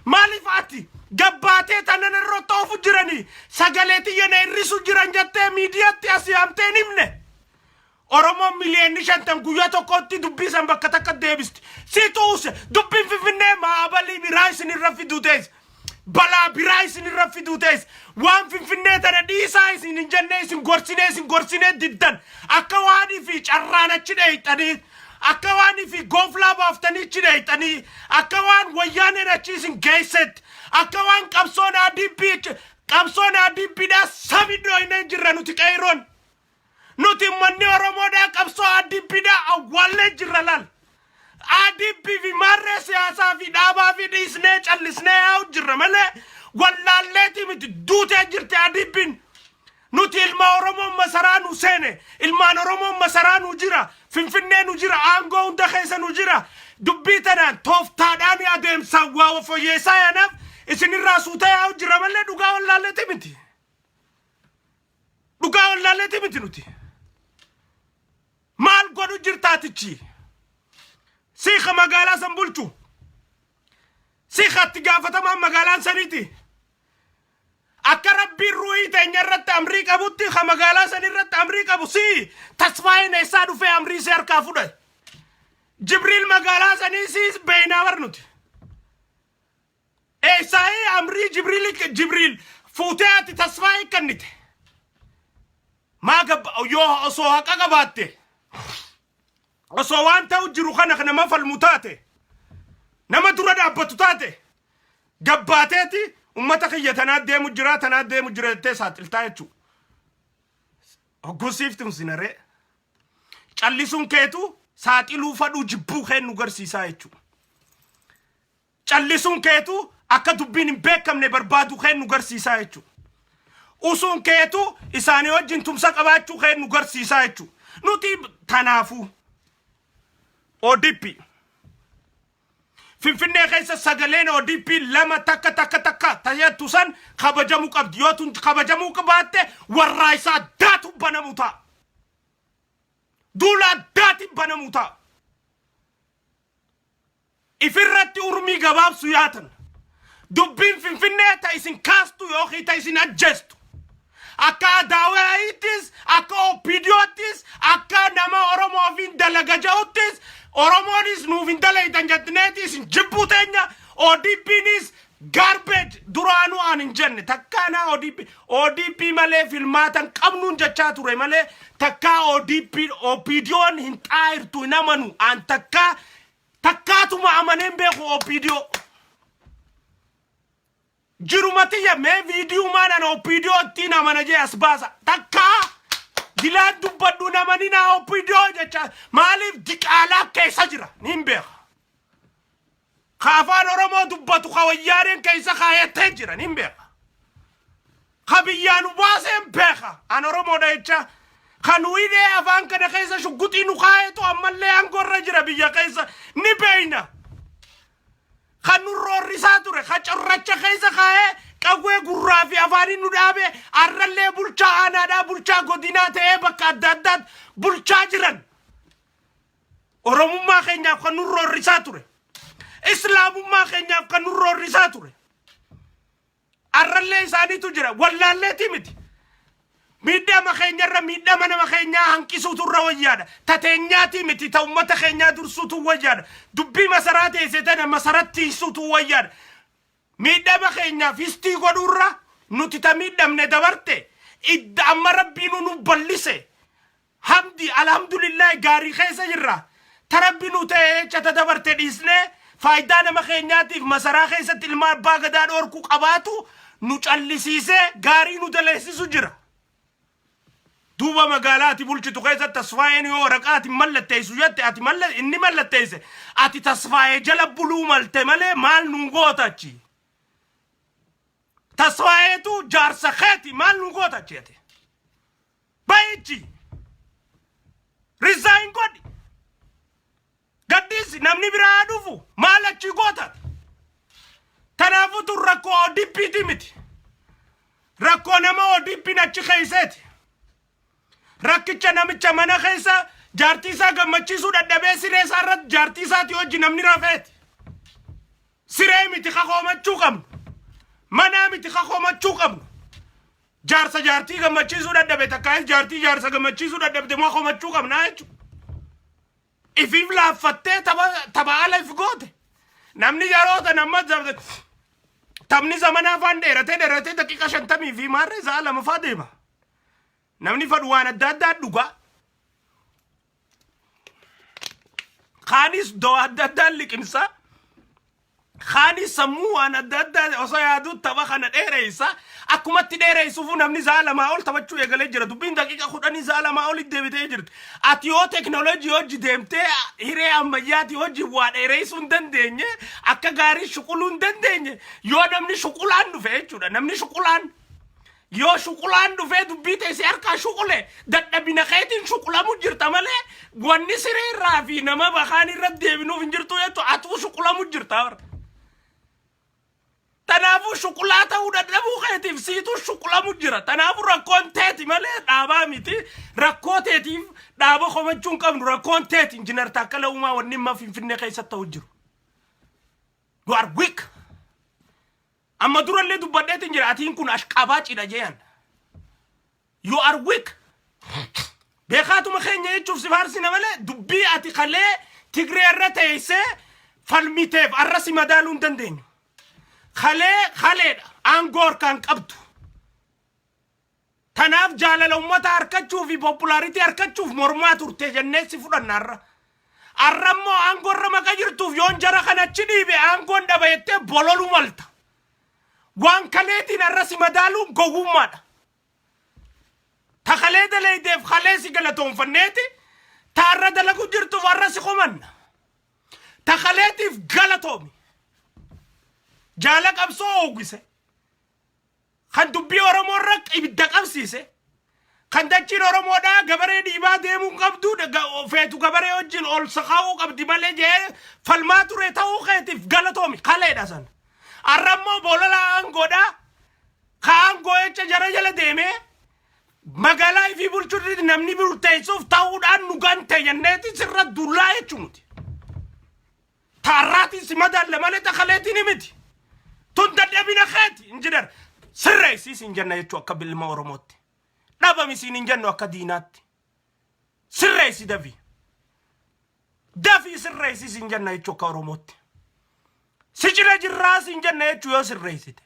[SPEAKER 2] Maaliif ati gabbaatee tanan irra oofu jiranii sagalee tiyya na hir'isu jiran jettee miidiyaatti asii yaamtee hin himne? Oromoon miliyoonni 50 guyyaa tokkotti dubbii san bakka takka deebisti. Si tuuse dubbiin Finfinnee maabalii biraa isin irra fiduu teesse. Balaa biraa isin irra fiduu teesse. Waan Finfinnee tana dhiisaa isin hin jennee isin gorsinee, isin gorsinee diddan. Akka waanii fi carraan achi dheeyxanii, akka waanii fi gooflaa baaftanii achi dheeyxanii, akka waan wayyaaneen achi isin geessetti, akka waan qabsoon ADP qabsoon ADPdhaa sami dhooynee jirra nuti qeeyroon. Nuti uummanni Oromoodhaa qabsoo ADPdhaa awwaallee jirra laal. ADP fi maarree siyaasaa fi dhaabaa fi dhiisnee callisnee yaa'u jirra malee wallaalleetii miti, duutee jirti ADP'n. Nuti ilma Oromoon masaraa nu seene, ilmaan Oromoon masaraa nu jira, Finfinnee nu jira, aangoo hunda keessa nu jira. Dubbii tanaan tooftaadhaan adeemsaan waa fooyyeessaa yaanaaf isinirraa suuta yaa'u jira malee dhugaa wallaalleetii miti. Dhugaa wallaalleetii miti nuti. Maal godhu jirtaatichi? Siika magaalaa san bulchu. Siika itti gaafatamaan magaalaan saniiti. Akka Rabbiin ruuhii teenya irratti amrii qabutti ka magaalaa san irratti amrii qabu si Tasfaayeen eessaa dhufee amrii si harkaa fudhate? Jibriil magaalaa sanii si beeynaa bar nuti. Eessaayee amrii Jibriil Jibriil fuutee ati Tasfaayee kennite? Maa gabba yoo osoo haqa qabaatte, osoo waan ta'u jiru kana nama falmu taate, Nama dura dhaabbatu taate gabbaateeti ummata kiyya tanaa deemu jira, tanaa deemu jira jettee saaxiltaa jechuudha. Hoggusiif tumsinaree callisuun keetu saaxiluu fadhuu jibbuu kee nu garsiisaa jechuudha. Callisuun keetu akka dubbiin hin beekamne barbaadu kee nu garsiisaa jechuudha. Usuun keetu isaanii wajjin tumsa qabaachuu kee nu garsiisaa jechuudha. Nuti tanaafuu ODP Finfinnee keessa sagaleen ODP lama takka takka takka tajaajiltu san kabajamuu qabdi. Yoo tun kabajamuu baatte, warraa isaa addaatu banamu ta'a. Duula addaatiin banamuu ta'a. Ifirratti urmii gabaabsu yaatan. Dubbiin Finfinnee ta isin kaastu yookiin ta isin ajjeestu. Akka Adaawaayittis, akka OPDOttis, akka nama Oromoof hin dalaga ja'uttis, Oromoonis nuuf hin dalaytan jettineeti isin jibbuu teenya. ODPnis garbage duraanuu aan hin jenne takkaa naa ODP ODP malee filmaatan qabnuun jechaa ture malee, takkaa ODP OPDOn hin xaayirtu hin amanu. Aan takkaa takkaatuma amaneen beeku OPDO. Jiruma tiyya mee viidiyumaan ana OPDO ittiin amana jee as baasa. Takkaa dilaan dubbadhu namani naa OPDO jecha maaliif diqaalaa keessa jira niin beeka. Ka afaan Oromoo dubbatu ka wayyaaneen keessa kaayattee jira niin beeka. Ka biyyaa nu baaseen beeka an Oromoodha jecha. Ka nu hidhee afaan kana keessa shugguxii nu kaayetu ammallee aangoo irra jira biyya keessa ni beeyna. Kan nu roorrisaa ture, ka cirracha keessa kaa'ee qawwee gurraa fi afaaniin nu dhaabe arrallee bulchaa aanaadhaa, bulchaa godinaa ta'ee bakka adda addaatti bulchaa jiran. Oromummaa keenyaaf kan nu roorrisaa ture. Islaamummaa keenyaaf kan nu roorrisaa ture. Arrallee isaaniitu jira. Wallaalleetii miti. Miidhama keenyarra miidhama nama keenyaa hanqisuutu irra wayyaadha. Tateenyaatii miti, ta uummata keenyaa dursuutu wayyaadha. Dubbii masaraa teessee tana masaratti hiisuutu wayyaadha. Miidhama keenyaaf histii godhuurra nuti ta miidhamne dabarte idda amma rabbiin nu bal'ise. Hamdi alhamdulillahi gaarii keessa jirra. Ta rabbi nu ta'e jecha ta dabarte dhiisnee faayidaa nama keenyaatiif masaraa keessatti ilma abbaa gadaa dhoorkuu qabaatu nu callisiisee gaarii nu daleessisu jira. Duuba magaalaa ati bulchitu keessatti Tasfaayeen yoo waraqaa ati mallatteessu jette ati inni mallatteesse, ati Tasfaayee jala buluu malte malee maal nu goota achi? Tasfaayeetu jaarsa keeti, maal nu goota achi ati? Bayichi. Resign godhi. Gaddisi, namni biraa dhufu, maal achi goota? Kanaafuu tun rakkoo ODP'ti miti. Rakkoo nama ODP'n achi keesseeti. Rakkicha namicha mana keessa jaartii isaa gammachiisuu dadhabee siree isaa irratti jaartii isaatii hojii namni rafeeti. Siree miti kakoomachuu qabnu. Manaa miti kakoomachuu qabnu. Jaarsa jaartii gammachiisuu dadhabe takkaayis jaartii jaarsa gammachiisuu dadhabde moo komachuu qabnaa jechuudha. Ifiif laaffattee tapha tapha ala if goote. Namni yeroo tan amma taphni zamanaa afaan dheeratee dheeratee daqiiqa 50 fi maarree sa'a 2 faa deema. Namni fadhu waan adda addaa dhugaa. Kaanis dawaa adda addaan liqimsa. Kaanis sammuu waan adda addaa osoo yaaduu tapha kana dheereessa. Akkumatti dheereessuufu namni sa'a 2 ol taphachuu eegalee jira. Dubbiin daqiiqa 10 sa'a 2 olitti deebitee jirti. Ati yoo teknooloojii hojii deemtee hiree ammayyaati hojii waa dheereessuu hin dandeenye, akka gaarii shuquluu hin dandeenye, yoo namni shuqulaan dhufe jechuudha. Namni shuqulaan yoo shuqulaan dhufee dubbii teessee harkaa shuqule, dadhabina keetiin shuqulamu jirta malee wanni siree irraa fi nama bakaan irra deebinuuf hin jirtu jettu, atuu shuqulamu jirta bara. Kanaafuu shuqulaa ta'uu dadhabuu keetiif siitu shuqulamu jira. Kanaafuu rakkoon teeti malee dhaabaa miti. Rakkoo teetiif dhaaba komachuu hin qabnu. Rakkoon teeti, Injiinar Taakkala Uumaa, wanni amma Finfinnee keessatti ta'u jiru. You are weak. Amma durallee dubbadheetiin jira, atiin kun ashqabaa cidha jeeyan. You are weak. Beekaatuma keenya jechuuf si faarsina malee dubbii ati kalee Tigree irra teessee falmiteef arra si madaaluu hin dandeenyu. Kalee kaleedha, aangoo harkaan qabdu. Tanaaf jaalala uummata harkachuu fi popularity harkachuuf mormaa turte jennee si fudhanna har'a. Arrammoo aangoo irra maqa jirtuuf yoon jara kana achi dhiibe aangoon dhaba jettee bololuu malta. Waan kaleetiin arra si madaaluun gowwummaadha. Ta kalee dalaydeef kalee si galatoonfanneeti, ta arra dalagu jirtuuf arra si komanna. Ta kaleetiif galatoomi. Jaala qabsoo oogise. Kan dubbii Oromoo irra ibidda qabsiise. Kan dachiin Oromoodhaa gabaree dhiibaa deemuu hin qabdu, feetu gabaree wajjin ol sakaa'uu qabdi malee jee falmaa ture ta'uu keetiif galatoomi. Kaleedha san. Arra immoo bolola aangoodhaa ka aangoo jecha jara jala deemee magaalaa ifii bulchuutti namni murteessuuf ta'uudhaan nu gante jenneeti sirra dullaa jechuu nuti. Taarraatiin si madaalla malee takaleetiin miti. Tun dadhabina keeti injinar. Sirreessii siin jenna jechuu akka bilma Oromootti. Dhabami siin hin jennu akka diinaatti. Sirreessi dafii. Dafii sirreessii siin jenna jechuu akka Oromootti. Si cina jirraa siin jenna jechuu yoo sirreessite.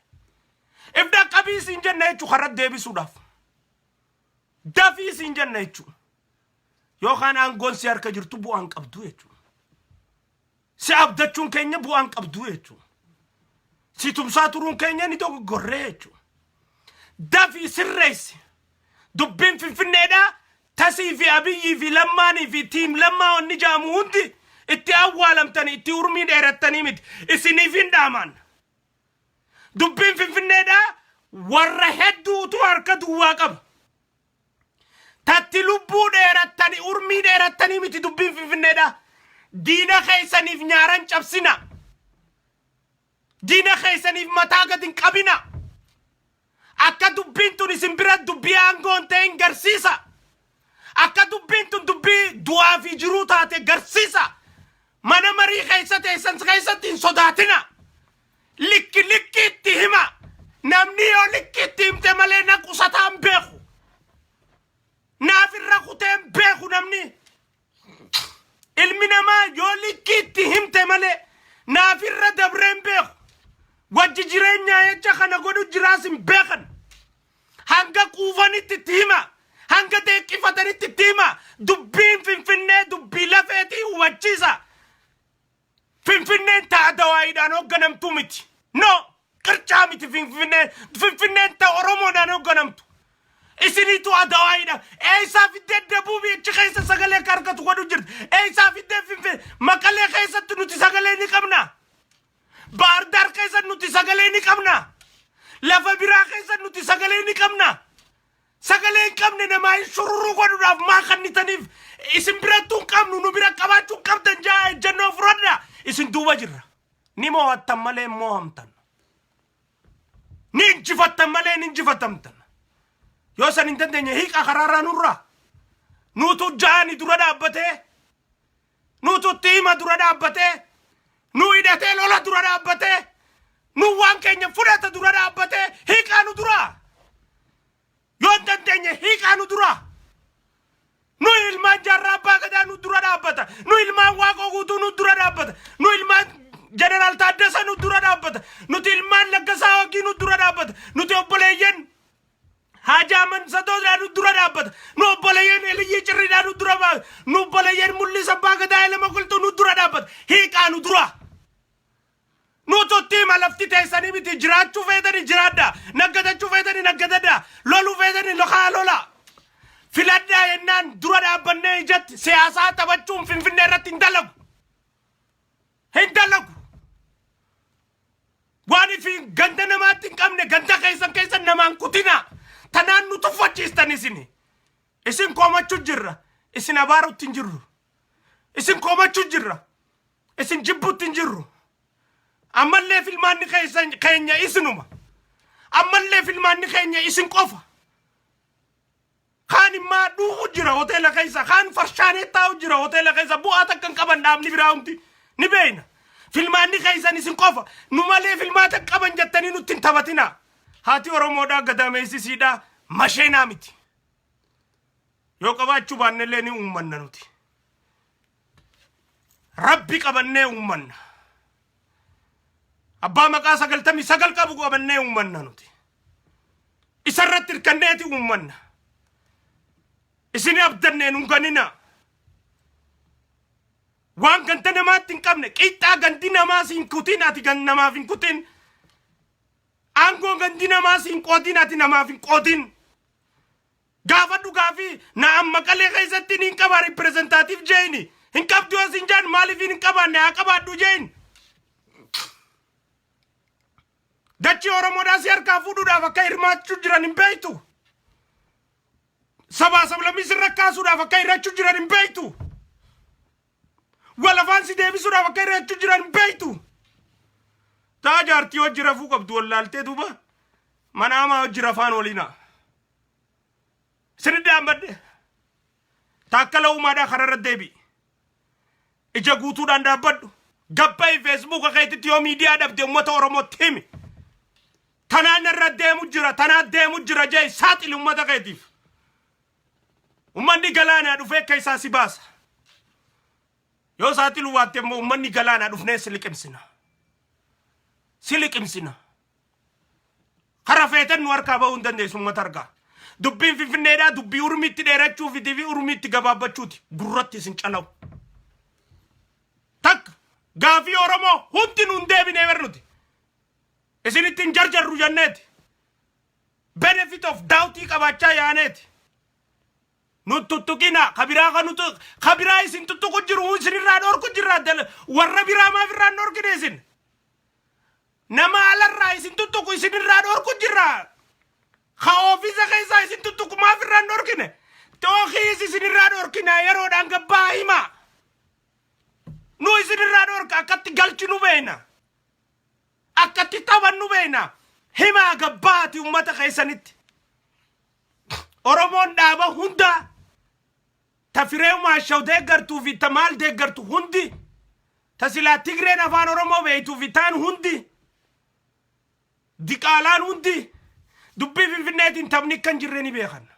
[SPEAKER 2] If dhaqqabii siin jenna jechuu karaa deebisuudhaaf. Dafii siin jenna jechuu. Yookaan aangoon si harka jirtu bu'aan qabdu jechuudha. Si abdachuun keenya bu'aan qabdu jechuudha. Si tumsaa turuun keenya ni dogoggorree jechuudha. Dafii sirreessi. Dubbiin Finfinneedhaa Tasii fi Abiyyii fi Lammaanii fi tiim Lammaa wanni jaamu hundi itti awwaalamtanii itti urmii dheerattanii miti. Isiniif hin dhaamaan. Dubbiin Finfinneedhaa warra hedduutu harka duwwaa qaba. Tatti lubbuu dheerattanii urmii dheerattanii miti dubbiin Finfinneedha. Diina keessaniif nyaaran cabsina. Diina keessaniif mataa gad hin qabina. Akka dubbiin tun isin bira dubbii aangoo hin ta'in garsiisa. Akka dubbiin tun dubbii du'aa fi jiruu taate garsiisa. Mana marii keessa teessan keessatti hin sodaatina. Likki likki itti hima. Namni yoo likki itti himte malee na qusataa hin beeku. Naaf irra kutee hin beeku namni. Ilmi namaa yoo likki itti himte malee naaf irra dabree hin beeku. Wajji jireenyaa jecha kana godhu jiraas hin beekan. Hanga quufanitti itti hima. Hanga deeqqifatanitti itti hima. Dubbiin Finfinnee dubbii lafeetii hubachiisa. Finfinneen ta Adawaayiidhaan hoogganamtu miti. No! Qircaa miti Finfinneen. Finfinneen ta Oromoodhaan hoogganamtu. Isiniitu Adawaayiidha. Eessaa fiddee Dabuubii achi keessa sagalee akka argatu godhu jirti. Eessaa fiddee Finfinnee Maqalee keessatti nuti sagalee ni qabna. Baardaar keessa nuti sagalee ni qabna. Lafa biraa keessa nuti sagalee ni qabna. Sagalee hin qabne namaa hin shururuu godhuudhaaf maa kannitaniif isin birattuu hin qabnu, nu bira qabaachuu hin qabdan jaa ejjennoo fudhadha. Isin duuba jirra. Ni mo'attan malee hin mo'amtan. Ni injifattan malee hin injifatamtan. Yoo san hin dandeenye hiiqa karaarraa nurraa. Nuutu ja'ani dura dhaabbatee, nuutu itti hima dura dhaabbatee, nu hidhatee lola dura dhaabbatee, nu waan keenya fudhata dura dhaabbatee hiiqaa nu duraa. Yoo hin dandeenye hiiqaa nu duraa. Nu ilmaan Jaarraa Abbaa Gadaa nu dura dhaabbata. Nu ilmaan Waaqoo Guutuu nu dura dhaabbata. Nu ilmaan Jeneraal Taaddasa nu dura dhaabbata. Nuti ilmaan Laggasaa Wagii nu dura dhaabbata. Nuti obboleeyyan Haajaa Mansadoodhaa nu dura dhaabbata. Nu obboleeyyan Eliyyii Cirriidhaa nu dura dhaabbata. Nu obboleeyyan Mul'isa Abbaa Gadaa Elema Qilxuu nu dura dhaabbata. Hiiqaa nu dura. Nutu itti hima, lafti teessanii miti. Jiraachuu feetanii jiraadhaa, naggadachuu feetanii naggadadhaa, loluu feetanii kaa lola. Filadhaa jennaan dura dhaabbannee ijatti siyaasaa taphachuun Finfinnee irratti hin dalagu. Hin dalagu. Waan ifi ganda namaatti hin qabne ganda keessan keessa namaan kutinaa. Tanaan nu tuffachiistan isini. Isin koomachuu jirra. Isin abaarutti hin jirru. Isin koomachuu jirra. Isin jibbutti hin jirru. Ammallee filmaanni keessan keenya isinuma. Ammallee filmaanni keenya isin qofa. Kaan immaa dhuufu jira hoteela keessa. Kaan farshaanee taa'u jira hoteela keessa. Bu'aa takka hin qaban dhaabni biraa hundi. Ni beekna. Filmaanni keessan isin qofa. Nu malee filmaata hin qaban jettanii nutti hin taphatinaa. Haati Oromoodhaa gadaameessisiidhaa masheenaa miti. Yoo qabaachuu baannellee ni uummanna nuti. Rabbi qabannee uummanna. Abbaa maqaa 99 qabu qabannee uummanna nuti. Isarratti hirkanneeti uummanna. Isin abdannee nun ganina. Waan ganda namaatti hin qabne, qixxaa gandi namaa siin kutin, ati gan namaaf hin kutin. Aangoo gandi namaa siin qoodin, ati namaaf hin qoodin. Gaafadhu gaafii na amma Maqalee keessatti niin qaba representative jeeni. Hin qabdu yoo siin jaan, maaliif hin qabaanne, haa qabaadhu jeen. Dachii Oromoodhaa si harkaa fuudhuudhaaf akka hirmaachuu jiran hin beektu. Sabaa sablammii sirra kaasuudhaaf akka hir'achuu jiran hin beektu. Walafaan si deebisuudhaaf akka hir'achuu jiran hin beektu. Taa jaartii hojii rafuu qabdu wallaaltee duuba mana hamaa hojii rafaan waliina. Sirri dhaabbadhe. Taakkala Uumaadhaa kararra deebi'i. Ija guutuudhaan dhaabbadhu. Gabba'i Feesbuuka keetitti, yoo miidiyaa dhabde uummata Oromootti himi. Tanaan irra deemu jira, tanaan deemu jira jee saaxili uummata keetiif. Uummanni galaanaa dhufee keessaa si baasa. Yoo saaxilu waatte immoo uummanni galaanaa dhufnee si liqimsina. Si liqimsina. Kara feeten nu harkaa bahuu hin dandeessu uummata harkaa. Dubbiin Finfinneedhaa dubbii urmiitti dheerachuu fi urmiitti gabaabbachuuti. Gurratti isin calawu. Takka gaafii Oromoo hundi nu hin deebinee bar nuti. Isinitti hin jarjarru jenneeti. Benefit of doubtii qabaachaa yaaneeti. Nu tuttuqina kabiraa kan nuti kabiraa isin tuttuqu jiru isinirraa dhorku jirra, warra biraa maaf irraa hin dhorkine isin? Nama alarraa isin tuttuqu isinirraa dhorku jirra. Ka ofiisa keessaa isin tuttuqu maaf irraa hin dhorkine? Tookiis isinirraa dhorkina, yeroodhaan gabbaa himaa. Nu isinirraa dhorka, akkatti galchinu beekna. Akkatti taphannu beekna. Himaa gabbaati ummata keessanitti. Oromoon dhaaba hundaa, ta Firee Maashaw deeggartuu fi ta maal deeggartu hundi, ta silaa Tigreen afaan Oromoo beektuu fi taan hundi, diqaalaan hundi dubbii Finfinneetiin taphni kan jirre ni beekan.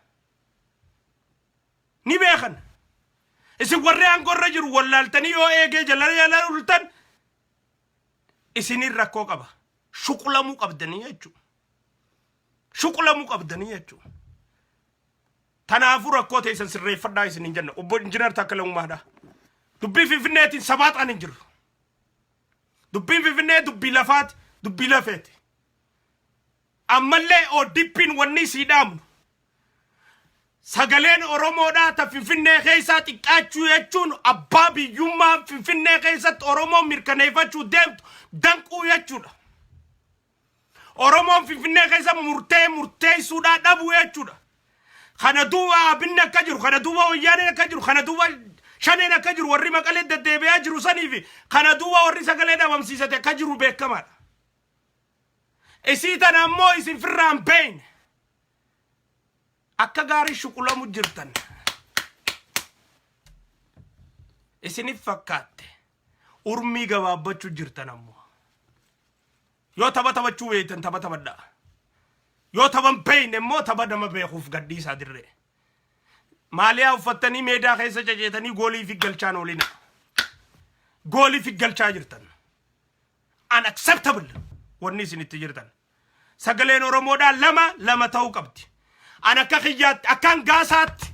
[SPEAKER 2] Ni beekan. Isin warri aangoo irra jiru wallaaltanii yoo eegee jala jala ultan isinin rakkoo qaba. Shuqulamuu qabdanii jechuudha. Shuqulamuu qabdanii jechuudha. Tanaafuu rakkoo teessan sirreeffadhaa isin hin jenna. Obbo Injinar Taakkalaa Uumaadha. Dubbii Finfinneetiin sabaaxaan hin jiru. Dubbiin Finfinnee dubbii lafaati, dubbii lafeeti. Ammallee ODP'n wanni isii dhaamnu, sagaleen Oromoodhaa ta Finfinnee keessaa xiqqaachuu jechuun abbaa biyyummaa Finfinnee keessatti Oromoon mirkaneeffachuu deemtu danquu jechuudha. Oromoon Finfinnee keessa murtee murteessuudhaa dhabuu jechuudha. Kana duuba Abinni akka jiru, kana duuba Wayyaaneen akka jiru, kana duuba Shaneen akka jiru, warri Maqalee deddeebi'aa jiru sanii fi kana duuba warri sagalee dhabamsiisate akka jiru beekamaadha. Isii tana ammoo isin firraan beeyne. Akka gaarii shuqulamu jirtan. Isinif fakkaatte. Urmii gabaabbachuu jirtan ammoo. Yoo tapha taphachuu beektan tapha taphadhaa. Yoo taphan beekne immoo tapha nama beekuuf gadhiisaa dirree. Maaliyaa uffattanii meedaa keessa caceetanii goolii fi galchaan oolina. Goolii fi galchaa jirtan. Unacceptable wanni isin itti jirtan. Sagaleen Oromoodhaa lama lama ta'uu qabdi. An akka kiyyaatti, akkaan gaasaatti,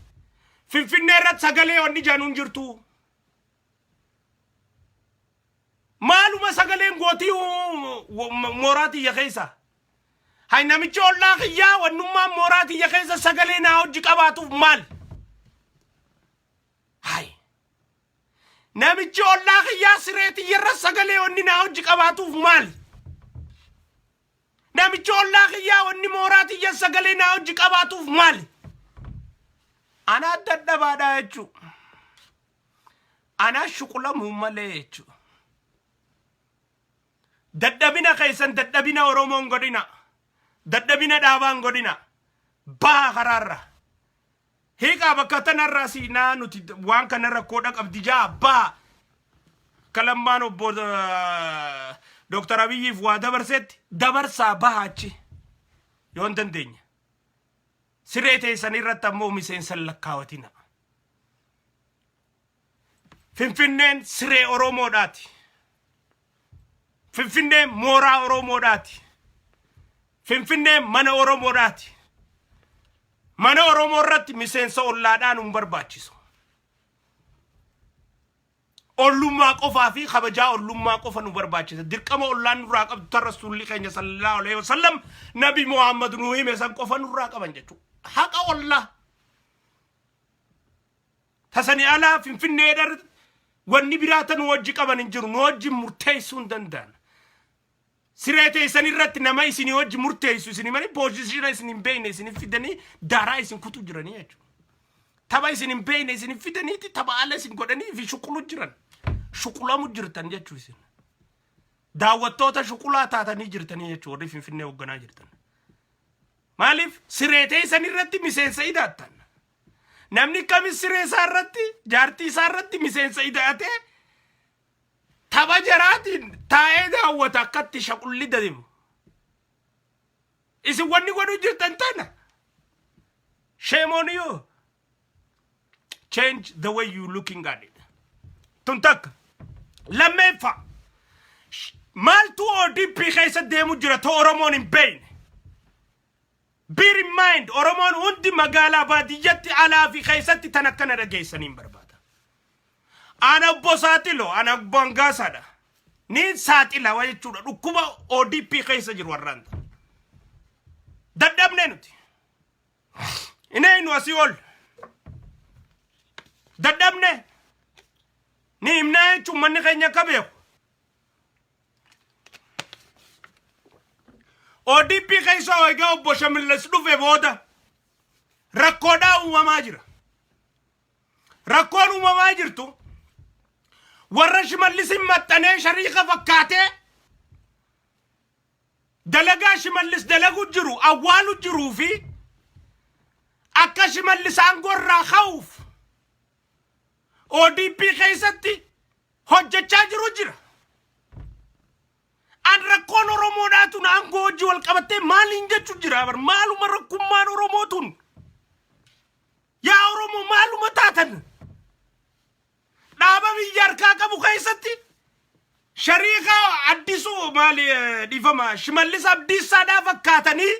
[SPEAKER 2] Finfinnee irratti sagalee wanni jaanuun jirtu. Maaluma sagaleen gootii mooraa tiyya keessa? Hay, namichi ollaa kiyyaa wannummaan mooraa tiyya keessa sagalee naa hojii qabaatuuf maal? Hay. Namichi ollaa kiyyaa siree tiyyarra sagalee wanni naa hojii qabaatuuf maal? Namichi ollaa kiyyaa wanni mooraa tiyya sagalee naa hojii qabaatuuf maal? Anaa dadhabaadhaa jechuu. Anaa shuqulamuu malee jechuu. Dadhabina keessan dadhabina Oromoon godhina. Dadhabina dhaabaan godhina. Baha karaarra. Hiiqaa bakka tanarraa siinaa, nuti waan kana rakkoodha qabdi jaa baha. Kalammaan obbo Dooktar Abiyyiif waa dabarsetti dabarsaa, baha achi. Yoo hin dandeenye. Siree teessan irratti ammoo miseensa hin lakkaawatina. Finfinneen siree Oromoodhaati. Finfinneen mooraa Oromoodhaati. Finfinneen mana Oromoodhaati. Mana Oromoo irratti miseensa ollaadhaan hin barbaachisu. Ollummaa qofaa fi kabajaa ollummaa qofa nu barbaachisa. Dirqama ollaan nurraa qabdu tan Rasuulli keenya sallallahu alaihi wasallam Nabi Muhammad nu hime san qofa nurraa qaban jechuudha. Haqa ollaa. Tasani alaa Finfinneedha wanni biraa tan nu wajji qaban hin jiru. Nu wajji murteessuu hin danda'an. Siree teessan irratti nama isinii wajji murteessu isinii malee poozishina isin hin beekne isin fidanii daaraa isin kutu jiranii jechuudha. Tapha isin hin beekne isin fidaniiti tapha ala isin godhanii fi shuqulu jiran. Shuqulamu jirtan jechuu isin. Daawwattoota shuqulaa taatanii jirtanii jechuu warri Finfinnee hoogganaa jirtan. Maaliif siree teessan irratti miseensa idaattan. Namni kamis siree isaa irratti jaartii isaa irratti miseensa idaatee tapha jaraatiin taa'ee daawwata akkatti shaqulli deemu. Isin wanni godhuu jirtan tana. Shame on you. Change the way you looking at it. Tun takka. Lammeeffaa. Maaltu ODP keessa deemu jira ta'u Oromoon hin beekne? Bear in mind, Oromoon hundi magaalaa baadiyyatti alaa fi keessatti tan akkana dhageessanii hin barbaada. Ana obbo Saaxilo, ana obbo Angaasaadha. Ni saaxila jechuudha. Dhukkuba ODP keessa jiru warraan. Dadhabne nuti. Inni nu asii ol. Dadhabne. Ni himnaa jechuun manni keenya akka beeku. ODP keessa egaa obbo Shimallis dhufe booda rakkoodhaa uumamaa jira. Rakkoon uumamaa jirtu warra Shimallisin maxxanee shariika fakkaatee dalagaa Shimallis dalagu jiru awwaalu jiruu fi akka Shimallis aangoo irraa ka'uuf ODP keessatti hojjechaa jiru jira. An rakkoon Oromoodhaa tun aangoo hojii wal qabattee maaliin jechu jira bar maaluma rakkummaan Oromoo tun. Yaa Oromoo, maaluma taatan? Dhaaba biyya harkaa qabu keessatti shariika addisuu maali, dhiifama, Shimallis Abdiisaadhaa fakkaatanii,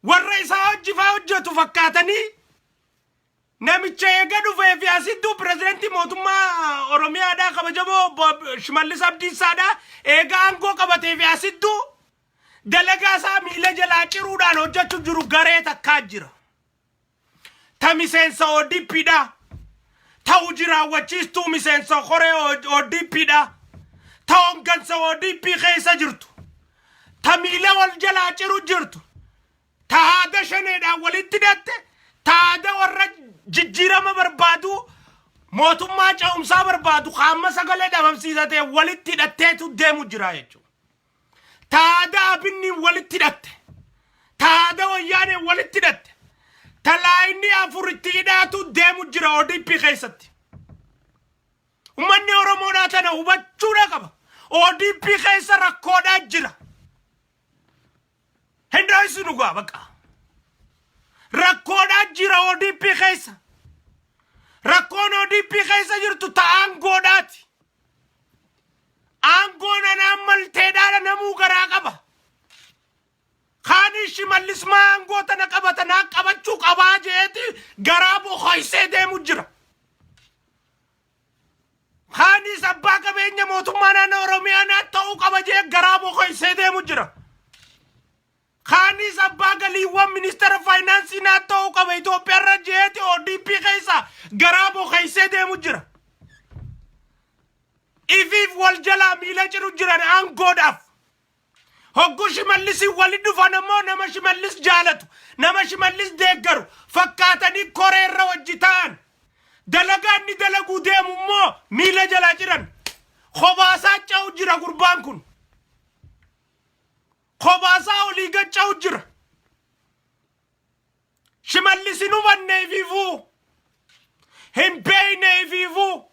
[SPEAKER 2] warra isaa hojii faa hojjetu fakkaatanii, namicha eega dhufee fi asittuu pirezidentii mootummaa Oromiyaadhaa kabajamoo obbo Shimallis Abdiisaadhaa eega aangoo qabatee fi asittuu dalagaa isaa miila jalaa ciruudhaan hojjechuu jiru garee takkaa jira. Ta miseensa ODPdha. Ta hojii raawwachiistuu miseensa koree ODPdha. Ta hooggansa ODP keessa jirtu. Ta miila wal jalaa ciru jirtu. Ta haada shaneedhaan walitti hidhatte. Ta haada warra jijjiirama barbaadu, mootummaa ce'umsaa barbaadu qaama sagalee dhabamsiisatee walitti hidhatteetu deemu jira jechuudha. Ta haada Abinniin walitti hidhatte. Ta haada Wayyaaneen walitti hidhatte. Ta laayinni afur itti hidhaatu deemu jira ODP keessatti. Uummanni Oromoodhaa tana hubachuudha qaba. ODP keessa rakkoodhaa jira. Hin dhoysinu gaa baqa. Rakkoodhaa jira ODP keessa. Rakkoon ODP keessa jirtu ta aangoodhaati. Aangoon anaan malteedhaadha namuu garaa qaba. Kaanis Shimallis maa aangoo tana qabata, naa qabachuu qabaa jeeti garaa boqoysee deemu jira. Kaanis abbaa qabeenya mootummaa naannoo Oromiyaa naa ta'uu qaba jee garaa boqoysee deemu jira. Kaanis abbaa galiiwwan, ministeera faayinaansii naa ta'uu qaba Itoophiyaa irra jeeti ODP keessa garaa boqoysee deemu jira. Ifiif wal jalaa miila ciru jiran aangoodhaaf. Hogguu Shimallisiin walitti dhufan ammoo nama Shimallis jaalatu, nama Shimallis deeggaru fakkaatanii koree irra wajji ta'an. Dalagaa inni dalaguu deemu immoo miila jalaa ciran. Kobaasaa ca'u jira gurbaan kun. Kobaasaa olii gad ca'u jira. Shimallis hin hubanne ifiifuu. Hin beekne ifiifuu.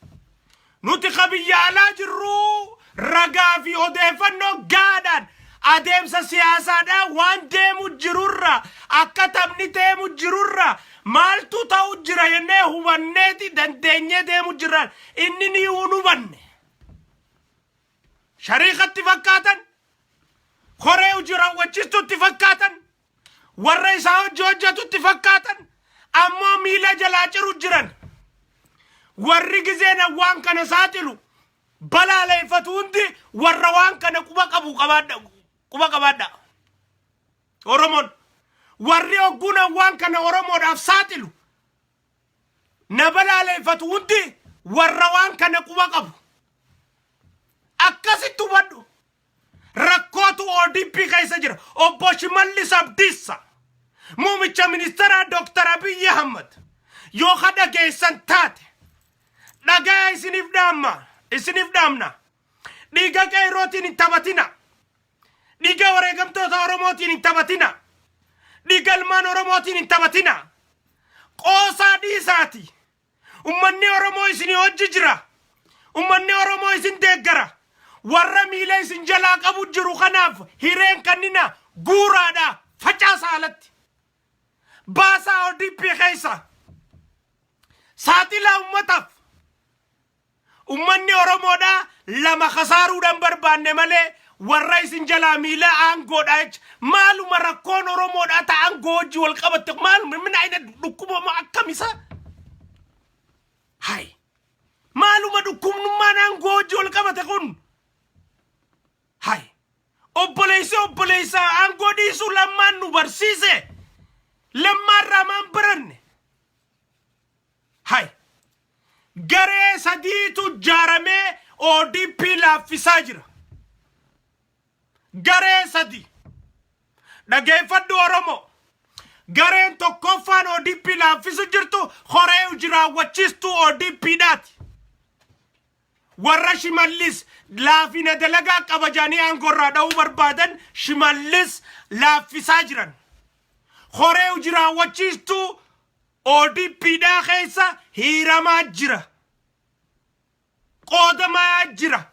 [SPEAKER 2] Nuti ka biyya alaa jirru ragaa fi odeeffannoo gaadhaan adeemsa siyaasaadhaan waan deemu jirurra, akka taphni deemu jirurra, maaltu ta'u jira jennee hubanneeti dandeenyee deemu jirraan inni ni hin hubanne. Shariikatti fakkaatan, koree hojii raawwachiistutti fakkaatan, warra isaa hojii hojjetutti fakkaatan, ammoo miila jalaa ciru jiran. Warri gizeen waan kana saaxilu balaaleeffatu hundi warra waan kana quba qabu qabaadha, quba qabaadha. Oromoon warri ogguun waan kana Oromoodhaaf saaxilu na balaaleeffatu hundi warra waan kana quba qabu. Akkasitti hubadhu. Rakkootu ODP keessa jira. Obbo Shimallis Abdiissa, Muummicha Ministeeraa Dooktar Abiyyi Ahmad, yoo ka dhageessan taate, dhagaa isiniif dhaamma, isiniif dhaamna. Dhiiga qeerrootiin hin taphatina. Dhiiga wareegamtoota Oromootiin hin taphatina. Dhiiga ilmaan Oromootiin hin taphatina. Qoosaa dhiisaati. Ummanni Oromoo isinii hojji jira. Ummanni Oromoo isin deeggara. Warra miila isin jalaa qabu jiru kanaaf hireen kannina guuraadha, facaasa alatti. Baasaa ODP keessa. Saaxilaa ummataaf. Ummanni Oromoodha lama kasaaruudhaan barbaanne malee warra isin jalaa miila aangoodha jecha. Maaluma rakkoon Oromoodha ta aangoo wajji wal qabatte? Maaluma mina aina dhukkuba akkam isa? Hay. Maaluma dhukkubnummaan aangoo wajji wal qabate kun? Hay. Obboleessi obboleessa aangoo dhiisuu Lammaan nu barsiise. Lammaarraa maan baranne? Hay. Garee sadiitu ijaaramee ODP laaffisaa jira. Garee sadi. Dhageeffadhu Oromoo. Gareen tokkoffaan ODP laaffisu jirtu horee hojii raawwachiistuu ODPdhaati. Warra Shimallis laafina dalagaa qabajanii aangoo irraa dha'uu barbaadan Shimallis laaffisaa jiran. Horee hojii raawwachiistuu ODPdhaa keessa hiiramaa jira. Qoodamaa jira.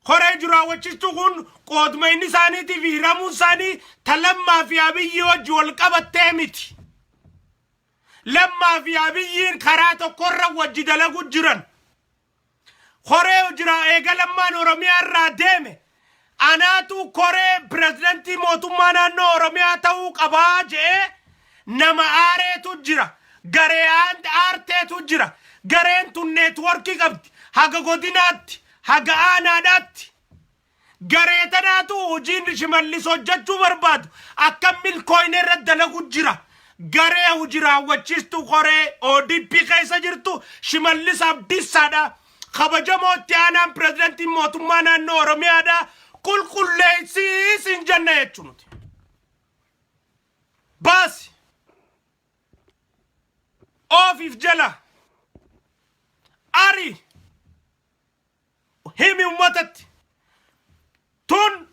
[SPEAKER 2] Horee hojii raawwachiistuu kun qoodma inni isaaniitiif hiiramuun isaanii ta Lammaa fi Abiyyi wajji wal qabattee miti. Lammaa fi Abiyyiin karaa tokkorra wajji dalagu jiran. Horee jira eega Lammaan Oromiyaa irraa deeme. Anaatu koree pirezidantii mootummaa naannoo Oromiyaa ta'uu qabaa je'ee nama aareetu jira. Garee aarteetu jira. Gareen tun networkii qabdi. Haga godinaatti, haga aanaadhaatti. Garee tanaatu hojiin Shimallis hojjechuu barbaadu akka milkooyne irra dalagu jira. Garee hojii raawwachiistuu koree ODP keessa jirtu Shimallis Abdiissaadha. Kabajamoo itti aanaan pirezidantiin mootummaa naannoo Oromiyaadha. Qulqulleessii siin jenna jechuun. Baasi. Oofiif jala. Ari. Himi uummatatti. Tun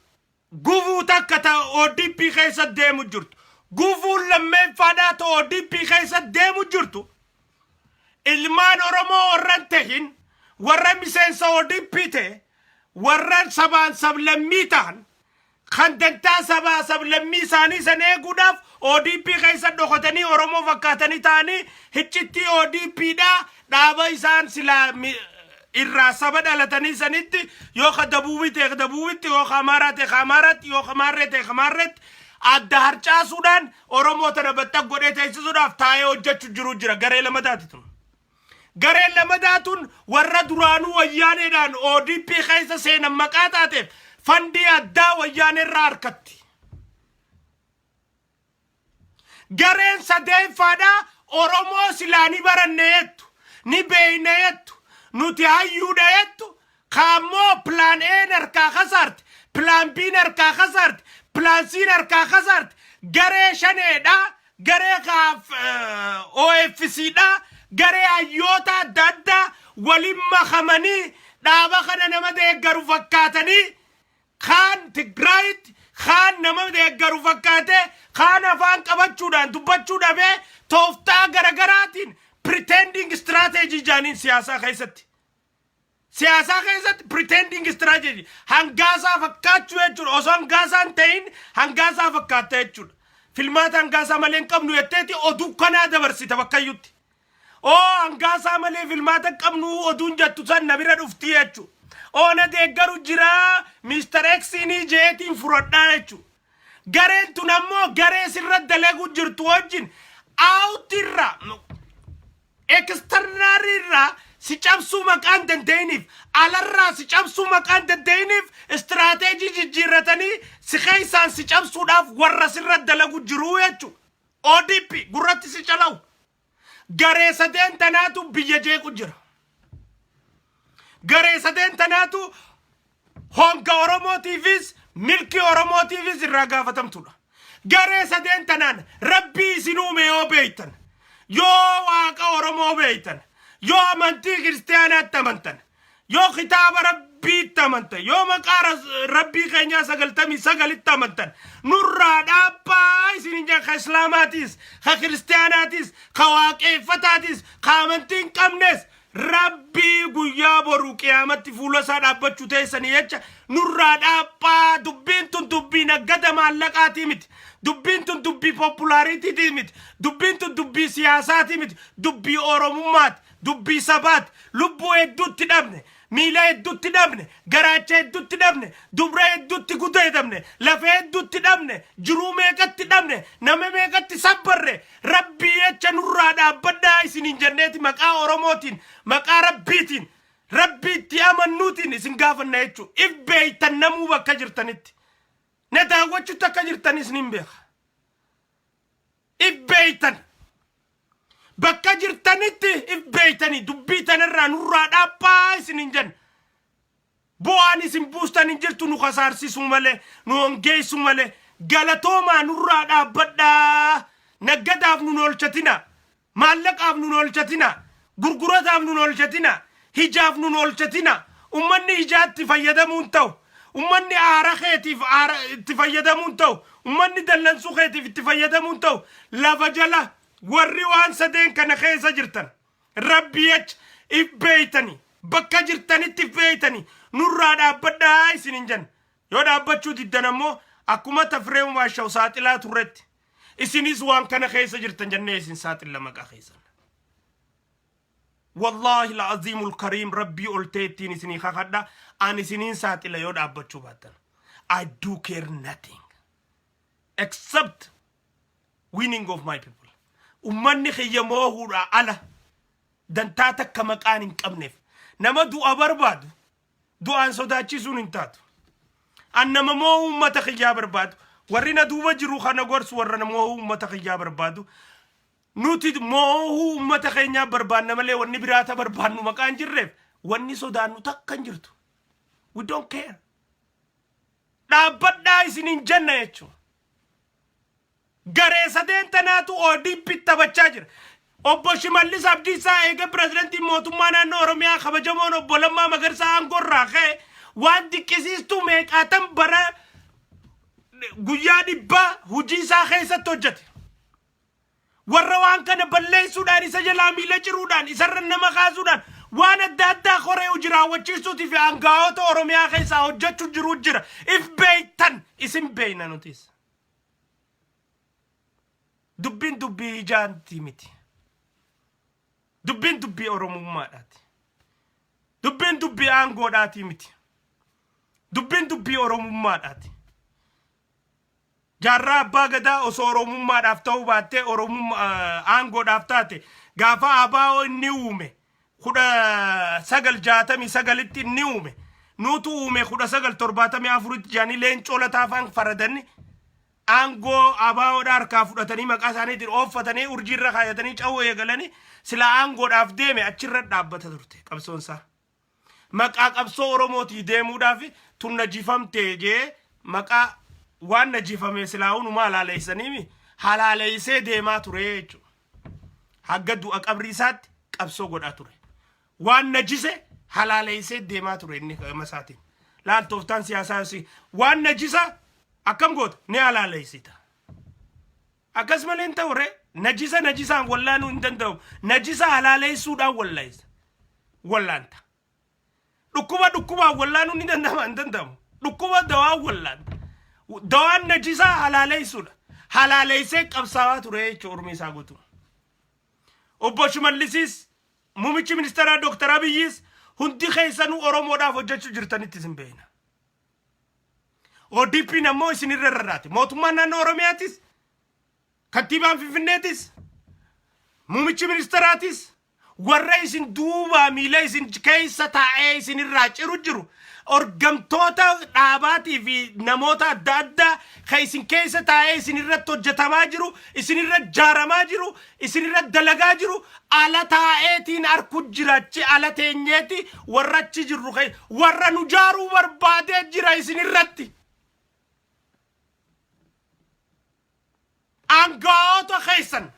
[SPEAKER 2] gufuu takka ta ODP keessa deemu jirtu. Gufuun lammeeffaadhaa ta ODP keessa deemu jirtu. Ilmaan Oromoo warra hin tahin, warra miseensa ODP ta'e, warra sabaan sablammii ta'an, kan dantaa sabaa sablammii isaanii san eeguudhaaf ODP keessa dhokatanii Oromoo fakkaatanii ta'anii hiccittii ODPdhaa dhaaba isaan silaa irraa saba dhalatanii sanitti, yoo ka Dabuubii ta'e ka Dabuubitti, yoo ka Amaaraa ta'e ka Amaaraatti, yoo ka Maarree ta'e ka Maarreetti adda harcaasuudhaan Oromoo tana baxxa godhee teessisuudhaaf taa'ee hojjechuu jiru jira. Garee lama taati tun. Gareen lama taatuun warra duraanuu Wayyaaneedhaan ODP keessa seenan maqaa taateef fandii addaa Wayyaaneerraa harkatti. Gareen sadeeffaadhaa Oromoo silaa ni baranne jettu, ni beeyne jettu, nuti hayyuudha jettu, kaammoo plan A harkaa kasaarte, plan B harkaa kasaarte, plan C harkaa kasaarte, garee shaneedha, garee kaaf OFCdha, garee hayyoota adda addaa waliin makamanii dhaaba kana nama deeggaru fakkaatanii, kaan Tigraayitti, kaan nama deeggaru fakkaatee, kaan afaan qabachuudhaan dubbachuu dhabee, tooftaa garagaraatiin pretending strategy jaaniin siyaasaa keessatti. Siyaasaa keessatti pretending strategy hangaasaa fakkaachuu jechuudha. Osoo hangaasaa hin ta'in hangaasaa fakkaatta jechuudha. Filmaata hangaasaa malee hin qabnu jetteeti oduu kanaa dabarsita bakkayyutti. Oo, hangaasaa malee filmaata hin qabnu oduun jettu san na bira dhufti jechuudha. Oo, na deeggaru jiraa Mr. Xinii jeetiin fudhadhaa jechuudha. Gareen tun ammoo garee sirra dalagu jirtu wajjin outirra External irraa si cabsuu maqaan danda'iniif, alarraa si cabsuu maqaan danda'iniif, istiraateejii jijjiirratanii si keessaan si cabsuudhaaf warra sirra dalagu jiruu jechuudha. ODP gurratti si calawu. Garee sadeen tanaatu biyya jeequ jira. Garee sadeen tanaatu honga Oromootiifis milkii Oromootiifis irraa gaafatamtuudha. Garee sadeen tanaan Rabbii isin uume yoo beeytan, yoo Waaqa Oromoo beeytan, yoo amantii kiristaanaatti amantan, yoo kitaaba Rabbiitti amantan, yoo maqaa Rabbii keenyaa 99tti amantan, nurraa dhaabbaa isin hin jedhan. Ka Islaamaatis, ka kiristaanaatis, ka waaqeeffataatis, ka amantii hin qabnes, Rabbii guyyaa boru qiyaamatti fuula isaa dhaabbachuu teessanii jecha nurraa dhaabhaa. Dubbiin tun dubbii naggada maallaqaatii miti. Dubbiin tun dubbii popularitytii miti. Dubbiin tun dubbii siyaasaatii miti. Dubbii Oromummaati. Dubbii sabaati. Lubbuu hedduutti dhabne. Miila hedduutti dhabne. Garaacha hedduutti dhabne. Dubra hedduutti gudeedamne. Lafa hedduutti dhabne. Jiruu meeqatti dhabne. Nama meeqatti sabbarre. Rabbii jecha nurraa dhaabbadhaa isiniin jenneeti maqaa Oromootiin, maqaa Rabbiitiin, Rabbii itti amannuutiin isin gaafanna jechuudha. If beeytan namuu bakka jirtanitti. Na daawwachuutti akka jirtanis nin beeka. If beeytan. Bakka jirtanitti if beeytanii dubbii tanarraa nurraa dhaabbaa isiniin jenna. Bu'aan isin buustan hin jirtu, nu kasaarsisuu malee, nu hongeessuu malee. Galatoomaa, nurraa dhaabbadhaa. Naggadaaf nun oolchatina. Maallaqaaf nun oolchatina. Gurgurataaf nun oolchatina. Hijaaf nun oolchatina. Ummanni hijaatti fayyadamuun ta'u. Ummanni aara keetiif aara itti fayyadamuun ta'u. Ummanni dallansuu keetiif itti fayyadamuun ta'u. Lafa jala warri waan sadeen kana keessa jirtan. Rabbii jecha if beeytanii, bakka jirtanitti if beeytanii, nurraa dhaabbadhaa isin hin jenna. Yoo dhaabbachuu diddan ammoo akkuma Tafiree Waashaw saaxilaa turretti isinis waan kana keessa jirtan jennee isin saaxilla maqaa keessan. Wallaahi al-aziimul kariim, Rabbii ol ta'e ittiin isinii kakadha, ani isiniin saaxila yoo dhaabbachuu baattan. I do care nothing except winning of my people. Ummanni kiyya moohuudha ala dantaa takka maqaan hin qabneef, nama du'a barbaadu du'aan sodaachisuun hin taatu. An nama moohuu ummata kiyyaa barbaadu, warri na duuba jiru kana gorsu, warra moohuu ummata kiyyaa barbaadu. Nuti moohuu ummata keenyaa barbaanna malee wanni biraata barbaannu maqaan jirreef wanni sodaannu takka hin jirtu. We don't care. Dhaabbadhaa isiniin jenna jechuudha. Garee sadeen tanaatu ODP taphachaa jira. Obbo Shimallis Abdiisaa eega pirezidantii mootummaa naannoo Oromiyaa kabajamoon obbo Lammaa Magarsaa aangoo irraa ka'e, waan diqqisiistuu meeqaatan bara guyyaa 100 hojii isaa keessatti hojjete. Warra waan kana balleessuudhaan, isa jalaa miila ciruudhaan, isarra nama kaasuudhaan, waan adda addaa koree hojii raawwachiisuutii fi aangaa'ota Oromiyaa keessaa hojjechuu jiru jira. If beeytan, isin beeyna nutis. Dubbiin dubbii ijaantii miti. Dubbiin dubbii Oromummaadhaati. Dubbiin dubbii aangoodhaatii miti. Dubbiin dubbii Oromummaadhaati. Jaarraa Abbaa Gadaa osoo Oromummaadhaaf ta'uu baattee Oromummaa aangoodhaaf taate, gaafa ABO inni uume 1969tti inni uume, nuutu uume 1974tti jaanii Leencoo Lataafaan faradanii aangoo ABOdha harkaa fudhatanii, maqaa isaaniitiin ooffatanii, urjiirra kaayatanii cawoo eegalanii, sila aangoodhaaf deeme achirra dhaabbata turte qabsoonsaa. Maqaa qabsoo Oromootii deemuudhaaf tun najifamte jee, maqaa waan najifame silaa hunumaa halaaleessanii halaaleessee deemaa ture jechuudha. Hagga du'a qabrii isaatti qabsoo godhaa ture. Waan najise halaaleessee deemaa ture inni gama isaatiin. Laal, tooftaan siyaasaa waan najisa akkam goota? Ni halaaleessita. Akkas malee hin ta'u ree. Najisa najisaan wallaanuu hin danda'u. Najisa halaaleessuudhaan wallaayisa. Wallaanta. Dhukkuba dhukkubaan wallaanuun ni danda'ama? Hin danda'amu. Dhukkuba dawaan wallaanta. Dawaan najisaa halaaleessuudha. Halaaleessee qabsaawaa ture jechuudha ormi isaa guutuu. Obbo Shimallisis, muummichi ministeeraa Dooktar Abiyyis, hundi keessanuu Oromoodhaaf hojjechuu jirtanitti isin beekna. ODP'n ammoo isinirra rarraate. Mootummaan naannoo Oromiyaatis, kantiibaan Finfinneetis, muummichi ministeeraatis, Warra isin duubaa miila isin keessa taa'ee isin irraa ciru jiru, orgamtoota dhaabaatii fi namoota adda addaa kan isin keessa taa'ee isin irratti hojjetamaa jiru, isin irra jaaramaa jiru, isin irra dalagaa jiru, ala taa'eetiin arku jira. Achi ala teenyeeti warra achi jirru warra nu jaaruu barbaadee jira isin irratti. Aangaa'ota keessan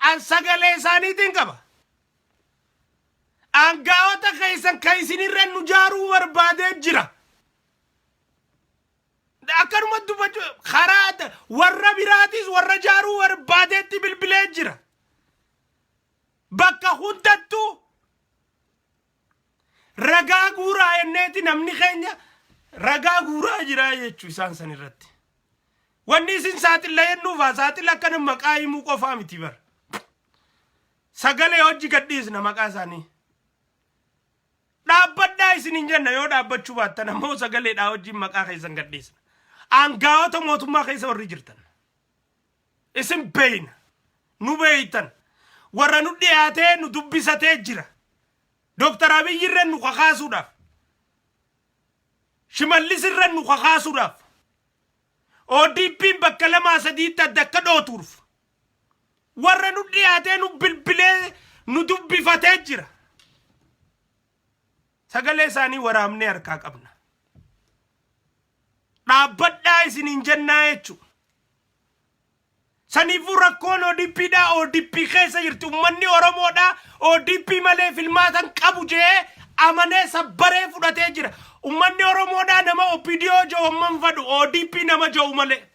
[SPEAKER 2] an sagalee isaaniitiin qaba. Aangaa'ota keessan kan isinirra nu jaaruu barbaadee jira. Akkanuma dubbachuu karaa warra biraatis warra jaaruu barbaadeetti bilbilee jira. Bakka hundattuu ragaa guuraa enneeti namni keenya ragaa guuraa jira jechuu isaan san irratti. Wanni isin saaxilla jennuufaa saaxila akkana maqaa himuu qofaa miti bara. Sagalee hojii gadhiisna maqaa isaanii. Dhaabbadhaa isin hin jenna, yoo dhaabbachuu baattan ammoo sagaleedhaa wajjin maqaa keessan gadhiisna. Aangaa'ota mootummaa keessa warri jirtan. Isin beeyna. Nu beeytan. Warra nu dhiyaatee nu dubbisatee jira. Dooktar Abiyyi irra nu kakaasuudhaaf. Shimallis irra nu kakaasuudhaaf. ODP'n bakka lamaa sadiitti adda akka dhootuuf. Warra nu dhiyaatee nu bilbilee nu dubbifatee jira. Sagalee isaanii waraabnee harkaa qabna. Dhaabbadhaa isiniin jennaa jechuudha. Saniifuu rakkoon ODPdhaa ODP keessa jirti. Uummanni Oromoodhaa ODP malee filmaatan qabu jee amanee sabbaree fudhatee jira. Uummanni Oromoodhaa nama OPDO jiru amman fadhu, ODP nama jiru malee.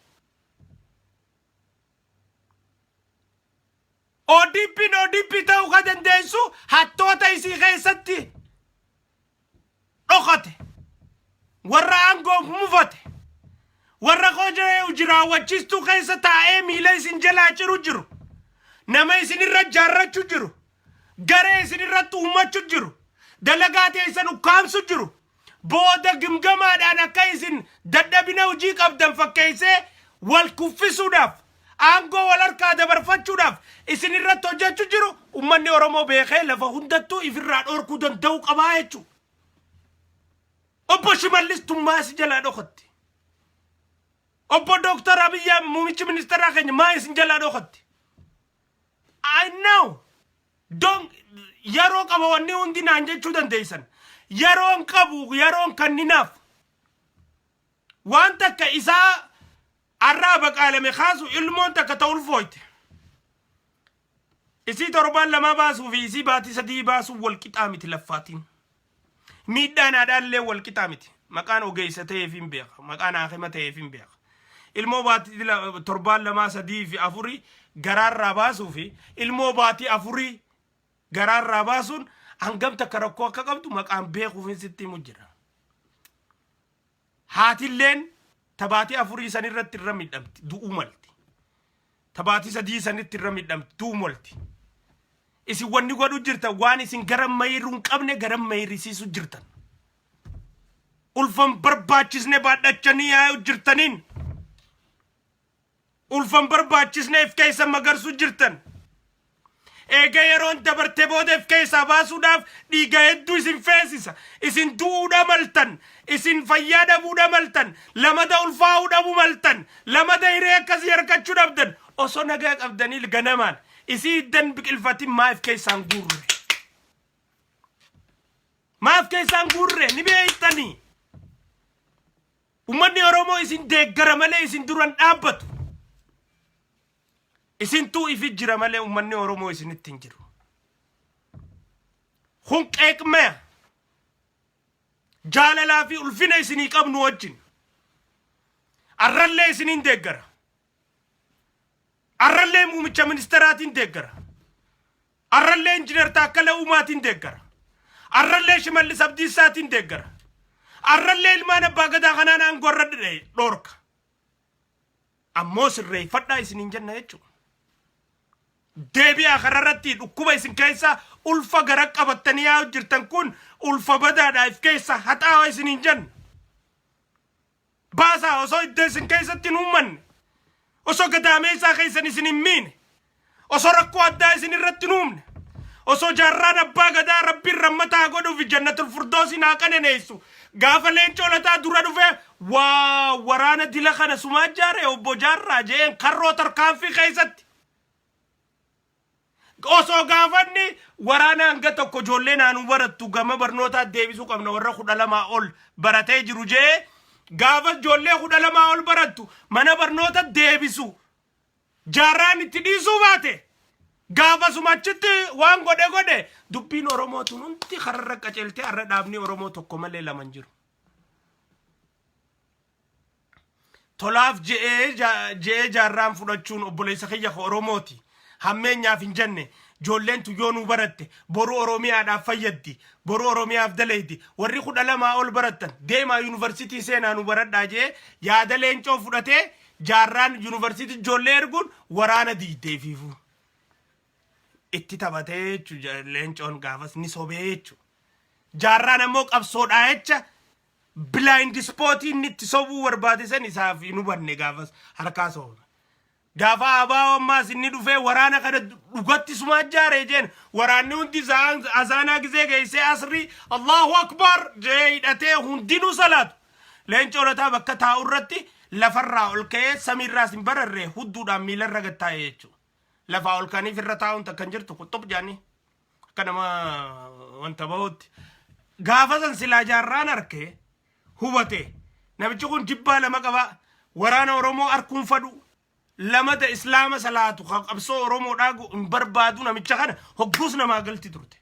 [SPEAKER 2] ODP'n ODP ta'uu kan dandeessu hattoota isii keessatti dhokate, warra aangoof mufate, warra hojii hojii raawwachiistuu keessa taa'ee miila isin jalaa ciru jiru, nama isin irra jaarrachuu jiru, garee isin irratti uummachuu jiru, dalagaa teessan ukkaamsu jiru, booda gimgamaadhaan akka isin dadhabina hojii qabdan fakkeessee wal kuffisuudhaaf, aangoo wal harkaa dabarfachuudhaaf isin irratti hojjechuu jiru, ummanni Oromoo beekee lafa hundattuu ifirraa dhorkuu danda'uu qabaa jechuudha. Obbo Shimallis tummaa si jalaa dhokatti. Obbo Dooktar Abiyyi Ahmed muummichi ministeeraa keenya maa isin jalaa dhokatti? I know. Don't yeroo qaba wanni hundi naan jechuu dandeessan. Yeroon qabu, yeroon kanninaaf. Waan takka isaa arraa baqaalame kaasu, ilmoon takka ta'u ulfooyte. Isii torbaan lamaa baasuu fi isii baatii 3 baasuu wal qixaa miti laffaatiin. Miidhaan haadhaallee wal qixaa miti. Maqaan ogeessa ta'eef hin beeka. Maqaan haakima ta'eef hin beeka. Ilmoo baatii torbaan lamaa, sadii fi afurii garaarraa baasuu fi ilmoo baatii 4 garaarraa baasuun hangam takka rakkoo akka qabdu maqaan beekuuf hin sitti himu jira. Haatilleen ta baatii 4 san irratti irra miidhamti, du'uu malti. Ta baatii 3 sanitti irra miidhamti, du'uu malti. Isin wanni godhu jirtan waan isin gara mayiru hin qabne gara mayirisiisu jirtan. Ulfan barbaachisne baadhachanii yaa'u jirtaniin. Ulfan barbaachisne if keessa magarsu jirtan. Eega yeroon dabarte booda if keessaa baasuudhaaf dhiiga hedduu isin feesisa. Isin du'uudha maltan. Isin fayyaa dhabuudha maltan. Lamada ulfaa'uu dhabu maltan. Lamada hiree akkasii harkachuu dhabdan. Osoo nagaa qabdanii ganamaan isii hiddan biqilfatin maaf keessaan guurre? Maaf keessaan guurre? Ni beektanii. Uummanni Oromoo isin deeggara malee isin duran dhaabbatu. Isintuu ifi jira malee uummanni Oromoo isinitti hin jiru. Kun qeeqmaya. Jaalalaa fi ulfina isinii qabnu wajjin. Arrallee isiniin deeggara. Arrallee muumicha ministeeraatiin deeggara. Arrallee Injiinar Taakkala Uumaatiin deeggara. Arrallee Shimallis Abdiissaatiin deeggara. Arrallee ilmaan abbaa gadaa kanaan aangoo irra dhoorka. Ammoo sirreeffadhaa isiniin jenna jechuudha. Deebi'aa kararratti. Dhukkuba isin keessa ulfa gara qabattanii yaa'u jirtan kun ulfa badaadha, if keessa haxaawa isiniin jenna. Baasaa osoo iddoo isin keessatti hin uummanne. Osoo gadaameessaa keessan isin hin miine. Osoo rakkoo addaa isin irratti hin uumne, osoo Jaarraan Abbaa Gadaa Rabbiin rahmata haa godhuufi Jannatul Furdoosiin haa qananeessu, gaafa Leencoo Lataa dura dhufee waa waraana dila kana sumaa jaare obbo Jaarraa je'een karroo tarkaanfii keessatti. Osoo gaafanni waraana hanga tokko ijoollee naanuu barattu gama barnootaa deebisuu qabna warra 12 ol baratee jiru je'ee gaafa ijoollee 12 ol barattu mana barnoota deebisu Jaarraan itti dhiisuu baate gaafasuma achitti waan godhe godhe dubbiin Oromoo tun hundi kararra qaceeltee har'a dhaabni Oromoo tokko malee lama hin jiru. Tolaaf je'ee je'ee Jaarraan fudhachuun obboleessa kiyya ka Oromooti. Hammeenyaaf hin jenne ijoolleen tun yoo nuu baratte boru Oromiyaadhaaf fayyaddi. Boru Oromiyaaf daleeydi. Warri 12 ol barattan deemaa yuunivarsiitii seenaa nu baradhaa je'ee yaada Leencoo fudhatee Jaarraan yuunivarsiitii ijoollee erguun waraana diigdee ifiifuu. Itti taphatee jechuudha Leencoon gaafas ni sobee jechuudha. Jaarraan ammoo qabsoodhaa jecha blind spot inni itti sobuu barbaade san isaaf hin hubanne gaafas harkaa soobame. Gaafa ABO ammaas inni dhufee waraana kana dhugatti sumaa jaaree jeen waraanni hundi azaanaa gizee geessee asrii Allahu Akbar jee hidhatee hundinuu salaatu. Leencoo Lataa bakka taa'u irratti lafarraa ol ka'ee samiirraas hin bararre hudduudhaan miilarra gad taa'e jechuudha. Lafaa ol ka'aniif irra taa'uun takka hin jirtu quxxup jaanii akka nama wanta bahutti. Gaafa san silaa Jaarraan arke hubate namichi kun jibbaa lama qaba waraana Oromoo arkuun fadhu lamata islaama salaatu kan qabsoo Oromoodhaa hin barbaadu namicha kana hogguus namaa galti turte.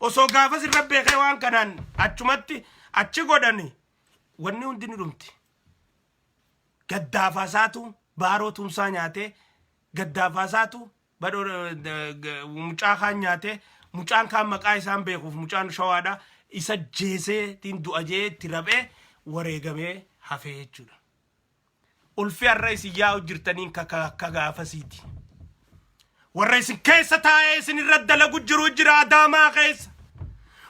[SPEAKER 2] Osoo gaafas irra beekee waan kanaan achumatti achi godhani wanni hundi ni dhumti. Gaddaafasaatu Baaroo Tumsaa nyaatee gaddaafasaatu badhoo mucaa kaan nyaatee mucaan kaan maqaa isaan beekuuf mucaan Shawaadha isa jeesee tiin du'a jee itti raphee wareegamee hafee jechuudha. Ulfi har'a isin yaa'u jirtaniin ka gaafasiiti. Warra isin keessa taa'ee isin irra dalagu jiru jira Adaamaa keessa.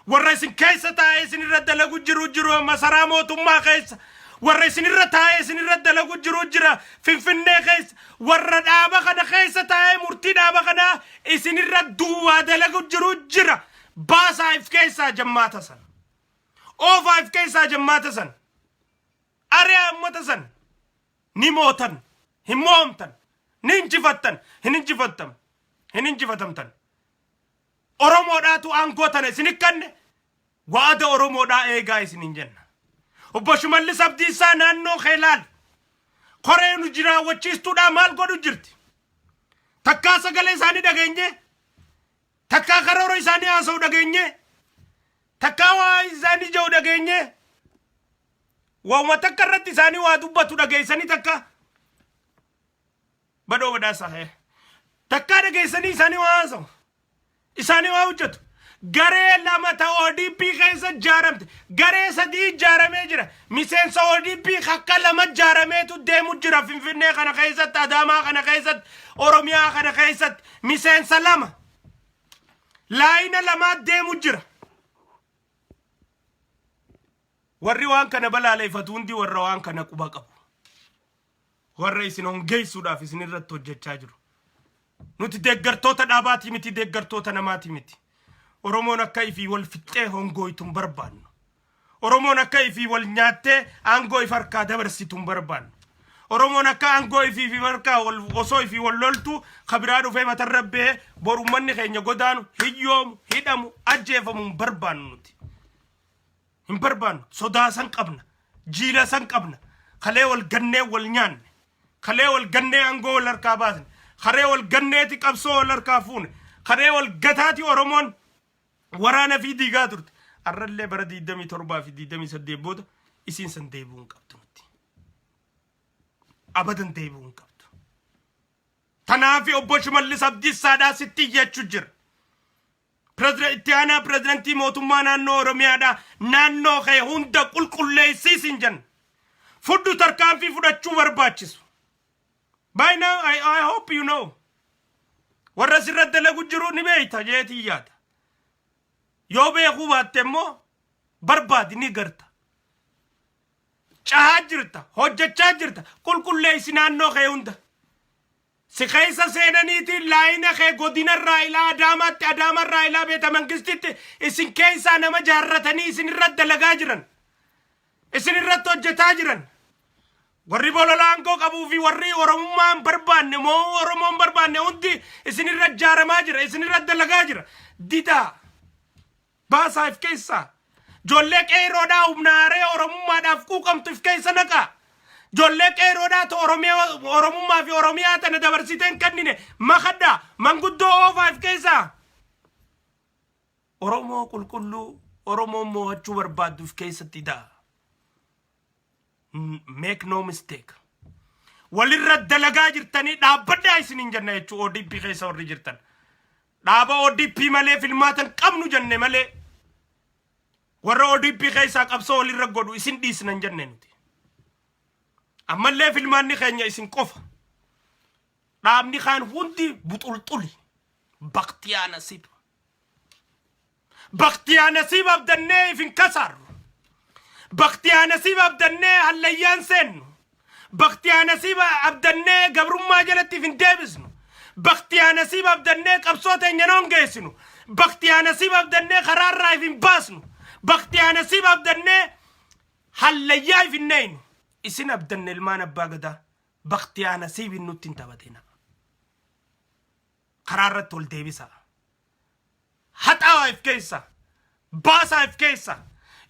[SPEAKER 2] Warra isin keessa taa'ee isin irra dalagu jiru jiru masaraa mootummaa keessa. Warra isin irra taa'ee isin irra dalagu jiru jira Finfinnee keessa. Warra dhaaba kana keessa taa'ee murtii dhaaba kanaa isin irra duwwaa dalagu jiru jira. Baasaa if keessaa jammaata sana. Oofaa if keessaa jammaata sana. Ari'aa ummata san. Ni mootan, hin mo'amtan, ni injifattan, hin injifattam, hin injifatamtan. Oromoodhaatu aangoo tana isin kanne wa'ada Oromoodhaa eegaa isiniin jenna. Obbo Shimallis Abdiisaa naannoo kee laali. Koree nu jiraawwachiistuudhaa maal godhu jirti? Takkaa sagalee isaanii dhageenye? Takkaa karoora isaanii haasa'u dhageenye? Takkaa waa isaanii jedhu dhageenye? Wauma takka irratti isaanii waa dubbatu dhageessanii takka Badhoo Badhaasaa hee. Takkaa dhageessanii isaanii waa haasa'u. Isaanii waa hojjetu. Garee lama ta ODP keessa ijaaramte. Garee sadii ijaaramee jira. Miseensa ODP akka lama ijaarameetu deemu jira Finfinnee kana keessatti, Adaamaa kana keessatti, Oromiyaa kana keessatti. Miseensa lama. Laayina lamaa deemu jira. Warri waan kana balaaleeffatu hundi warra waan kana quba qabu. Warra isin hongeessuudhaaf isin irratti hojjechaa jiru. Nuti deeggartoota dhaabaatii miti, deeggartoota namaatii miti. Oromoon akka ifii wal fixxee hongooytu hin barbaannu. Oromoon akka ifii wal nyaattee aangoo if harkaa dabarsitu hin barbaannu. Oromoon akka aangoo ifii if harkaa wal osoo ifii wal loltu ka biraa dhufee matarra ba'ee boru ummanni keenya godaanu, hiyyoomu, hidhamu, ajjeefamu hin barbaannu nuti. Hin barbaannu. Sodaa san qabna. Jiila san qabna. Kalee wal gannee wal nyaanne. Kalee wal gannee aangoo wal harkaa baasne. Karee wal ganneeti qabsoo wal harkaa fuune. Karee wal gataati Oromoon waraana fi diigaa turte. Arrallee bara 27 fi 28 booda isiin san deebi'uu hin qabdu nutti. Abadan deebi'uu hin qabdu. Tanaafi obbo Shimallis Abdiissaadhaa sitti iyyachuu jira. Itti aanaa pirezidantii mootummaa naannoo Oromiyaadhaa naannoo kee hunda qulqulleessii siin jenna. Fudhu tarkaanfii fudhachuu barbaachisu. By now I hope you know. Warra sirra dalagu jiru ni beekta jeetii yaada. Yoo beekuu baatte immoo barbaadi ni garta. Cahaa jirta, hojjechaa jirta, qulqulleessi naannoo kee hunda. Si keessa seenaniitiin laayina kee godinarraa ilaa Adaamaatti, Adaamarraa ilaa Beeta Mangistitti isin keessaa nama jaarratanii isin irratti dalagaa jiran. Isin irratti hojjetaa jiran. Warri bolola aangoo qabuu fi warri Oromummaa hin barbaanne, moo Oromoo hin barbaanne hundi isin irra ijaaramaa jira, isin irra dalagaa jira. Didaa. Baasaa if keessaa. Ijoollee qeerroodhaa humna haaree Oromummaadhaaf quuqamtu if keessa naqaa. Ijoollee qeerroodhaa ta Oromiyaa Oromummaa fi Oromiyaa tana dabarsitee hin kennine makadhaa manguddoo oofaa if keessaa. Oromoo qulqulluu Oromoon mo'achuu barbaaddu if keessatti ta'a. Make no mistake. Walirra dalagaa jirtanii dhaabbadhaa isiniin jenna jechuu ODP keessa warri jirtan. Dhaaba ODP malee filmaatan qabnu jenne malee warra ODP keessaa qabsoo walirra godhu isin dhiisna hin jenne nuti. Ammallee filmaanni keenya isin qofa. Dhaabni kaan hundi buxulxuli. Baktiyaa nasiib. Baktiyaa nasiib abdannee if hin kasaarru. Baktiyaa nasiib abdannee hallayyaan seennu. Baktiyaa nasiib abdannee gabrummaa jalatti if hin deebisnu. Baktiyaa nasiib abdannee qabsoo teenya noon geessinu. Baktiyaa nasiib abdannee karaarraa if hin baasnu. Baktiyaa nasiib abdannee hallayyaa if hin neeynu. Isin abdanne ilmaan abbaa gadaa. Baktiyaa nasiibin nutti hin taphatina. Karaa irratti ol deebisaa. Haxaawaa if keessa. Baasaa if keessa.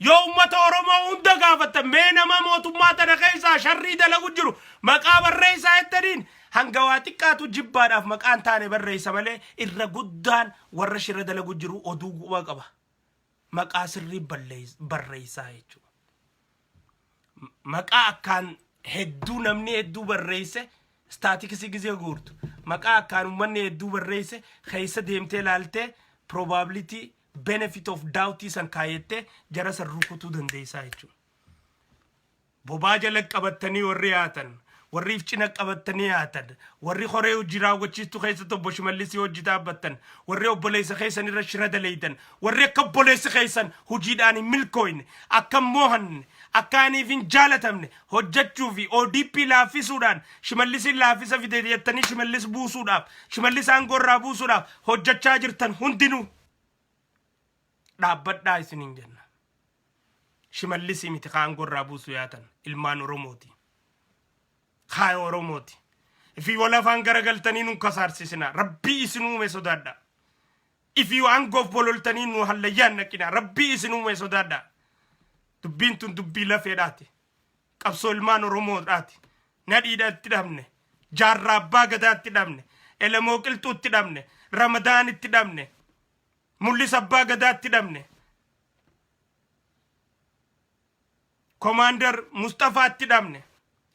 [SPEAKER 2] Yoo uummata Oromoo hunda gaafattan mee nama mootummaa tana keessaa sharrii dalagu jiru maqaa barreessaa jettaniin hanga waa xiqqaatu jibbaadhaaf maqaan taane barreessa malee irra guddaan warra shira dalagu jiru oduu quba qaba. Maqaa sirrii barreessaa jechuudha. Maqaa akkaan hedduu namni hedduu barreesse, statistics gizee guurtu, maqaa akkaan uummanni hedduu barreesse keessa deemtee ilaaltee probability benefit of doubt san kaayettee jara san rukutuu dandeessaa jechuudha. Bobaa jala qabattanii warri yaatan, warri if cina qabattanii yaatan, warri horee hojii raawwachiistuu keessatti obbo Shimallisii hojii dhaabbattan, warri obboleessa keessan irra shira daleeytan, warri akka obboleessi keessan hojiidhaan hin milkooyne, akka hin moohanne, akka aniif hin jaalatamne hojjechuu fi ODP laaffisuudhaan Shimallisiin laaffisa fide jettanii Shimallis buusuudhaaf, Shimallis aangoo irraa buusuudhaaf hojjechaa jirtan hundinuu dhaabbadhaa isiniin jenna. Shimallisii miti ka aangoo irraa buusu yaatan, ilmaan Oromooti. Kaaya Oromooti. Ifii wal afaan garagaltanii nun kasaarsisinaa. Rabbii isin uume sodaadha. Ifii aangoof bololtanii nu hallayyaan naqinaa. Rabbii isin uume sodaadha. Dubbiin tun dubbii lafeedhaati. Qabsoo ilmaan Oromoodhaati. Nadhiidhaatti dhabne. Jaarraa abbaa gadaatti dhabne. Elemoo qilxuutti dhabne. Ramadaanitti dhabne. Mul'isa abbaa gadaatti dhabne. Komaandar Mustafaatti dhabne.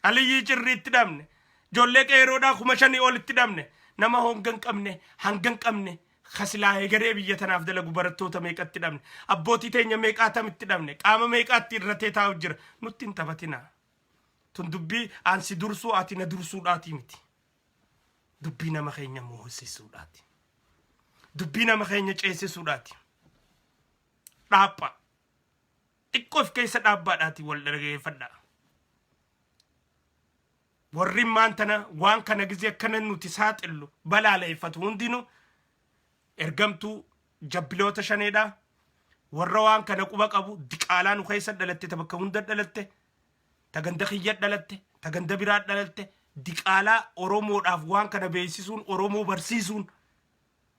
[SPEAKER 2] Aliyyii Cirriitti dhabne. Ijoollee qeeroodhaa 5,000 olitti dhabne. Nama honga hin qabne, hanga hin qabne, kasilaa egeree biyya tanaaf dalagu barattoota meeqatti dhabne. Abbootii teenya meeqaatamitti dhabne. Qaama meeqaatti irratee taa'u jira. Nutti hin taphatinaa. Tun dubbii ansi dursuu ati na dursuudhaatii miti. Dubbii nama keenya moosisuudhaati. Dubbii nama keenya ceesisuudhaati. Dhaapha. Xiqqoo of keessa dhaabbaadhaati wal dhaggeeffadhaa. Warri maan tana waan kana gizee akkana nuti saaxillu balaaleeffatu hundinuu ergamtuu jabbiloota shaneedha. Warra waan kana quba qabu diqaalaa nu keessa dhalatte, ta bakka hunda dhalatte, ta ganda kiyya dhalatte, ta ganda biraa dhalatte, diqaalaa Oromoodhaaf waan kana beeksisuun, Oromoo barsiisuun,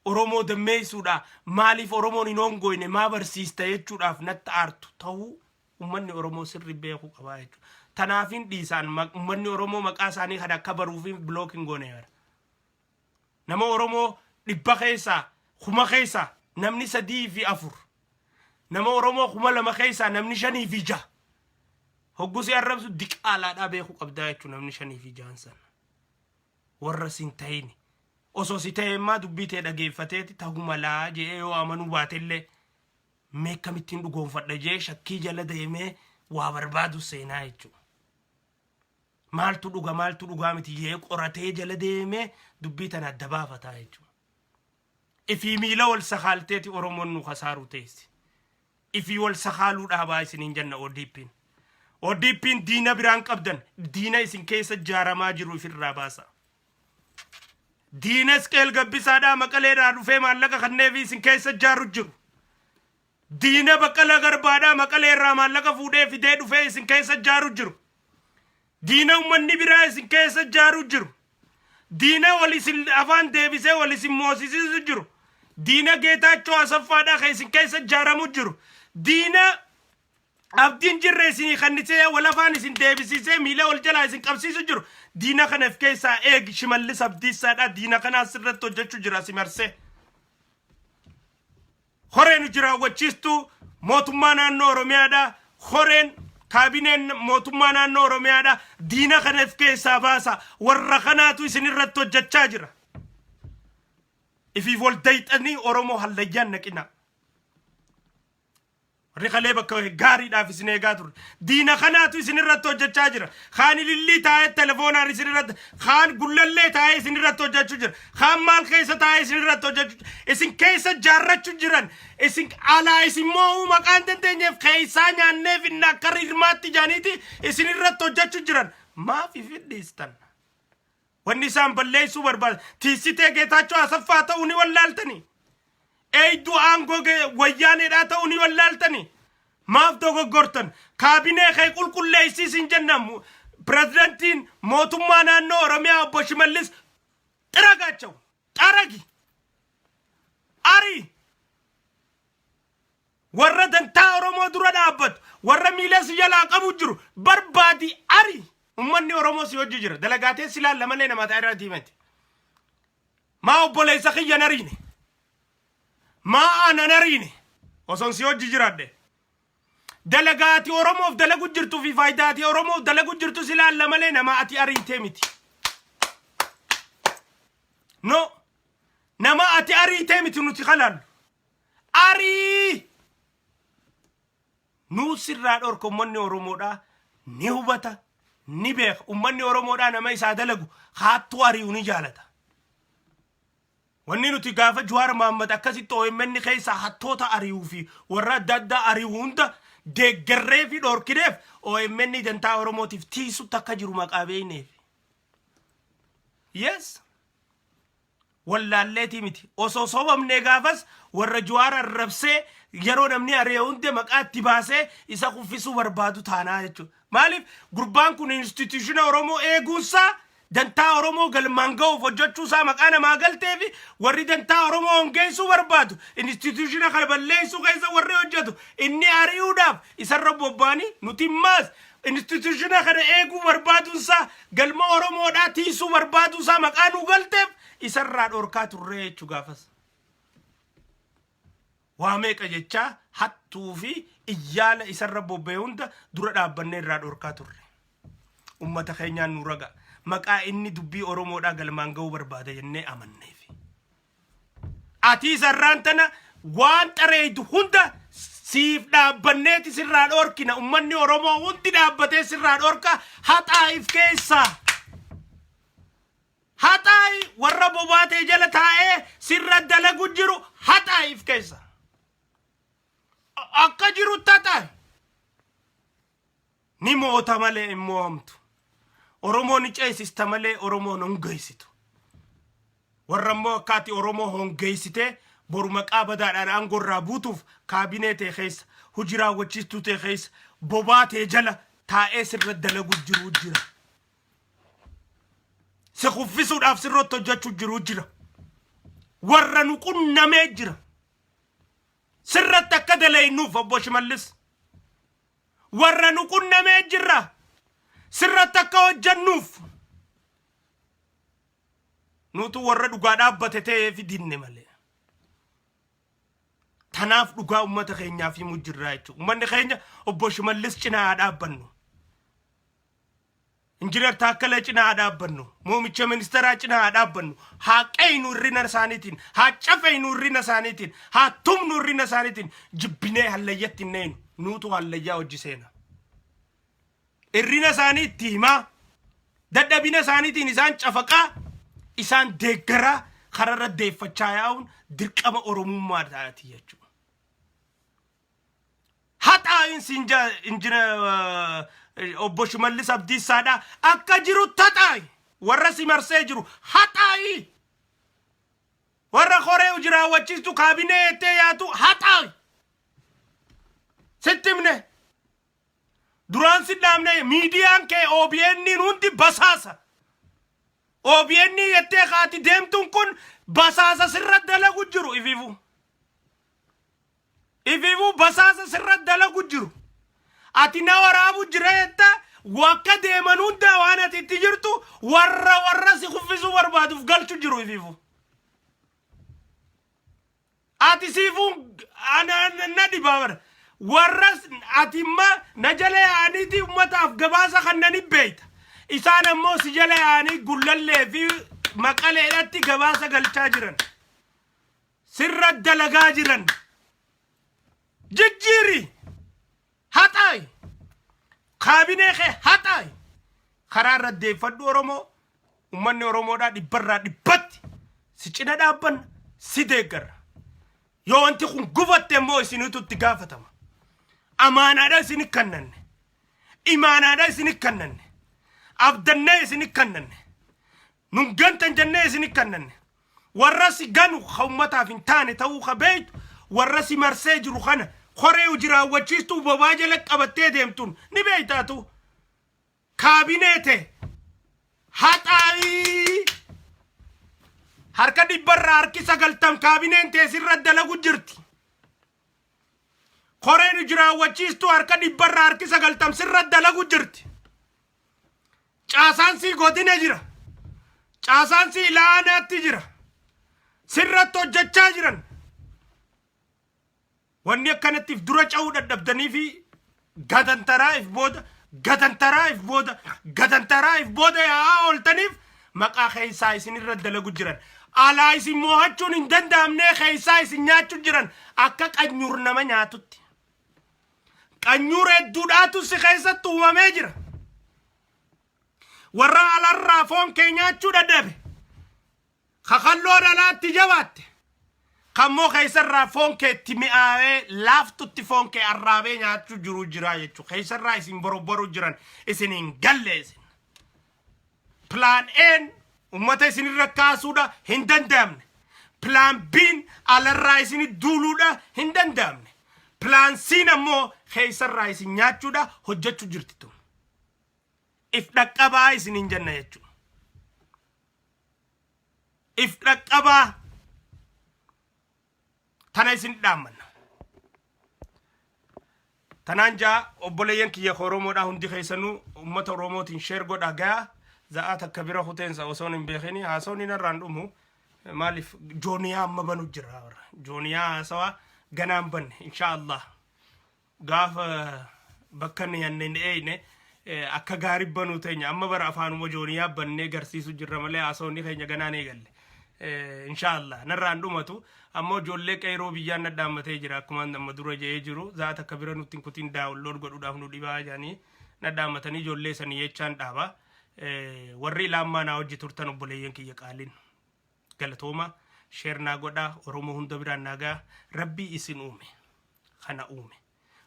[SPEAKER 2] Oromoo dammeessuudha. Maaliif Oromoon hin hongoyne maa barsiista jechuudhaaf natti aartu ta'uu uummanni Oromoo sirri beekuu qabaa jechuudha. Tanaafin dhiisaan uummanni Oromoo maqaa isaanii kana akka baruuf block hin goone bara. Nama Oromoo 100 keessaa, 1000 keessaa namni sadii fi afur. Nama Oromoo 2000 keessaa namni shanii fi jaha. Hoggusi arrabsu diqaalaadhaa beekuu qabdaa jechuudha namni shanii fi jahan sana. Warra sin ta'ini. Osoo si ta'e immaa dubbii ta'e dhageeffateeti ta'uu malaa je'ee yoo amanuu baatellee mee akkamittiin dhugoonfadha jee shakkii jala deemee waa barbaadu seenaa jechuudha. Maaltu dhuga, maaltu dhugaa miti jee qoratee jala deemee dubbii tana adda baafataa jechuudha. Ifii miila wal sakaalteeti Oromoon nu kasaaruu teessi. Ifii wal sakaaluu dhaabaa isiniin jenna ODP'n. ODP'n diina biraan qabdan, diina isin keessa ijaaramaa jiru ifirraa baasa. Diina Isqeel Gabbisaadhaa Maqaleedhaa dhufee maallaqa kanneefi isin keessa ijaaru jiru. Diina Baqqala Garbaadhaa Maqalee irraa maallaqa fuudhee fidee dhufee isin keessa ijaaru jiru. Diina ummanni biraa isin keessa ijaaru jiru. Diina wal isin afaan deebisee wal isin moosisiisu jiru. Diina Geetaachoo Asaffaadhaa kan isin keessa ijaaramu jiru. Diina abdiin jirre isinii kannisee wal afaan isin deebisiisee miila wal jalaa isin qabsiisu jiru. Diina kana of keessaa eegi. Shimallis Abdiissaadhaa diina kanaa sirratti hojjechuu jira si marsee. Horeen hojii raawwachiistuu mootummaa naannoo Oromiyaadha. Horeen kaabineen mootummaa naannoo Oromiyaadha. Diina kana of keessaa baasa. Warra kanaatu isin irratti hojjechaa jira. Ifiif wal dayxanii Oromoo hallayyaan naqinaa. Warri kalee bakka gaariidhaaf isin eegaa turre. Diina kanaatu isin irratti hojjechaa jira. Kaan ilillii taa'ee telefoonaan isin irratti, kaan gullallee taa'ee isin irratti hojjechuu jira. Kaan maal keessa taa'ee isin irratti hojjechuu jira. Isin keessa jaarrachuu jiran. Isin alaa isin moo'uu maqaan dandeenyeef keessaa nyaannee finna akka rirmaatti jaaniiti isin irratti hojjechuu jiran. Maaf ifidhiistan? Wanni isaan balleessuu barbaadan tiissitee Geetaachoo Asaffaa ta'uu ni wallaaltanii. Eeyduu aangoo wayyaaneedhaa ta'uu ni wallaaltanii. Maaf dogoggortan? Kaabinee kee qulqulleessii siin jenna. Pirezidantiin mootummaa naannoo Oromiyaa obbo Shimallis xiragaachaw xaragi ari warra dantaa Oromoo dura dhaabbatu, warra miila si jalaa qabu jiru barbaadi ari. Ummanni Oromoo si hojii jira. Dalagaatee si laalla malee namaa ta'e irraa diimati. Maa obboleessa kiyya nariine? Maa aanan ariine? Osoon si hojii jiraadhe. Dalagaa ati Oromoof dalagu jirtuu fi faayidaa ati Oromoof dalagu jirtu si laalla malee nama ati ariitee miti. No. Nama ati ariitee miti nuti kalaallu. Arii! Nuu sirraa dhorka. Ummanni Oromoodhaa ni hubata, ni beeka. Ummanni Oromoodhaa nama isaa dalagu haattuu ari'u ni jaalata. Wanni nuti gaafa Jawaar Mahaammad akkasitti OMN keessaa hattoota ari'uu fi warra adda addaa ari'u hunda deeggarree fi dhorkineef OMN dantaa Oromootiif tiisutti akka jiru maqaa beekneef. Yes. Wallaalleetii miti. Osoo sobamnee gaafas warra Jawaar arrabsee yeroo namni ari'e hunda maqaa itti baasee isa kuffisuu barbaadu taanaa jechuudha. Maaliif gurbaan kun institution Oromoo eeguunsaa, dantaa Oromoo galmaan ga'uuf hojjechuusaa maqaa namaa galtee fi warri dantaa Oromoo hongeessuu barbaadu institution kana balleessuu keessa warri hojjetu inni ari'uudhaaf isarra bobba'anii, nuti immaas institution kana eeguu barbaaduunsaa, galma Oromoodhaa tiisuu barbaaduusaa maqaa nu galteef isarraa dhorkaa turree jechuu gaafas. Waa meeqa jechaa hattuu fi iyyaala isarra bobba'e hunda dura dhaabbannee irraa dhorkaa turre. Ummata keenyaan nu raga. Maqaa inni dubbii Oromoodhaa galmaan ga'uu barbaada jennee amanneef. Ati isarraan tana waan xareeydu hunda siif dhaabbanneeti sirraa dhorkina. Ummanni Oromoo hundi dhaabbatee sirraa dhorka. Haxaa'iif keessaa. Haxaa'i warra bobaatee jala taa'ee sirra dalagu jiru haxaa'iif keessa. Akka jirutti haxaa'i. Ni moota malee hin mo'amtu. Oromoo ni ceesista malee Oromoon hongeessitu. Warra immoo akka ati Oromoo hongeessitee boru maqaa badaadhaan aangoo irraa buutuuf kaabinee ta'e keessa, hojii raawwachiistuu ta'e keessa, bobaa ta'e jala taa'ee sirra dalagu jiru jira. Si kuffisuudhaaf sirratti hojjechuu jiru jira. Warra nu qunnamee jira. Sirratti akka dalaynuuf, obbo Shimallis. Warra nu qunnamee jira. Sirratti akka hojjennuuf. Nutu warra dhugaa dhaabbate ta'ee fi dinne malee. Tanaaf dhugaa uummata keenyaaf himuu jirra jechuudha. Uummanni keenya obbo Shimallis cinaa haa dhaabbannu. Injinar Taakkalee cinaa haa dhaabbannu. Muummicha ministeeraa cinaa haa dhaabbannu. Haa qeeynu hirrina isaaniitiin. Haa cafeeynu hirrina isaaniitiin. Haa tumnu hirrina isaaniitiin. Jibbinee hallayyatti hin neeynu. Nuutu hallayyaa hojii seena. Hirrina isaanii itti himaa. Dadhabina isaaniitiin isaan cafaqaa. Isaan deeggaraa kararra deeffachaa yaa'uun dirqama Oromummaa taati jechuudha. Haxaa'iinsi injina obbo Shimallis Abdiissaadha. Akka jiru haxaa'i. Warra si marsee jiru haxaa'i. Warra koree hojii raawwachiistu kaabinee jettee yaatu haxaawi. Sitti himne. Duraan si dhaamne, miidiyaan kee OBN hundi basaasa. OBN jettee kaati deemtuun kun basaasa sirra dalagu jiru ifiifuu. Ifiifuu basaasa sirra dalagu jiru. Ati na waraabu jira jetta, wakka deeman hundaa waan ati itti jirtu warra si kuffisuu barbaaduuf galchu jiru ifiifuu. Ati siifuun na dhibaa bara. Warra ati imma na jala yaa'aniiti ummataaf gabaasa kannani beeyta. Isaan ammoo si jala yaa'anii Gullallee fi Maqaleedhatti gabaasa galchaa jiran. Sirra dalagaa jiran. Jijjiiri. Haxaayi. Kaabinee kee haxaayi. Karaa irra deeffadhu Oromoo. Uummanni Oromoodhaa dhibbarraa dhibbatti si cina dhaabbanna, si deeggarra. Yoo wanti kun gufatte immoo isinitu itti gaafatama. Amaanaadha isini kannanne. Imaanaadha isini kannanne. Abdannee isini kannanne. Nun gantan jennee isini kannanne. Warra si ganu ka ummataaf hin taane ta'uu ka beektu, warra si marsee jiru kana koree hojii raawwachiistuu bobaa jala qabattee deemtuun ni beektaatu. Kaabinee ta'e haxaa'ii, harka dhibbarraa harki 90 kaabineen ta'e sirra dalagu jirti. Koreen hojii raawwachiistuu harka dhibbarraa harki 90 sirra dalagu jirti. Caasaan sii godina jira. Caasaan sii ilaanaatti jira. Sirratti hojjechaa jiran. Wanni akkanatti if dura ca'uu dadhabdanii fi gatantaraa if booda, gatantaraa if booda, gatantaraa if booda yaa'aa ooltaniif maqaa keessaa isin irra dalagu jiran. Alaa isin moo'achuun hin danda'amnee keessaa isin nyaachuu jiran akka qanyuur nama nyaatutti. Qanyuur hedduudhaatu si keessatti uumamee jira. Warra alarraa foon kee nyaachuu dadhabe. Kakalloon alaatti jabaatte. Kammoo keessarraa foon kee itti mi'aawee laaftutti foon kee arraabee nyaachuu jiru jira jechuudha. Keessarraa isin borobboruu jiran isin hin galle isin. Plan A'n uummata isinirra kaasuudha, hin danda'amne. Plan B'n alarraa isin duuluudha, hin danda'amne. Plan C'n ammoo keessarraa isin nyaachuudha hojjechuu jirti tun. If dhaqqabaa isin hin jenna jechuudha. If dhaqqabaa, tana isin dhaammanna. Tanaan jaa, obboleeyyan kiyya Oromoodhaa hundi keessanuu uummata Oromootiin share godhaa gayaa. Za'aa takka bira kuteensa osoon hin beekini haasoon narraan dhumu. Maaliif jooniyaa amma banu jira, jooniyaa haasawaa ganaan banne. Insha Allah gaafa bakka ni yanne hin eeyne akka gaarii banuu teenya. Amma bara afaanuma jooniyaa bannee garsiisu jirra malee haasawni keenya ganaan eegalle. Insha Allah narraan dhumatu. Ammoo ijoollee qeeroo biyyaan nadhaammatee jira. Akkuma amma dura jedhee jiru, za'a takka bira nutti hin kutiin, download godhuudhaaf nu dhibaa jedhanii nadhaammatanii ijoollee sanii jechaan dhaaba. Warri ilaammaa naa hojii turtan, obboleeyyan kiyya qaaliin, galatooma. Share naa godhaa, Oromoo hunda biraan naa ga'a. Rabbii isin uume kana uume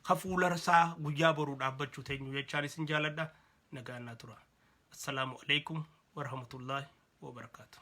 [SPEAKER 2] ka fuula isaa guyyaa boruu dhaabbachuu teenyu jechaan isin jaaladha. Nagaan naa tura. Assalaamu alaikum warahmatullaahi wabarakaatu.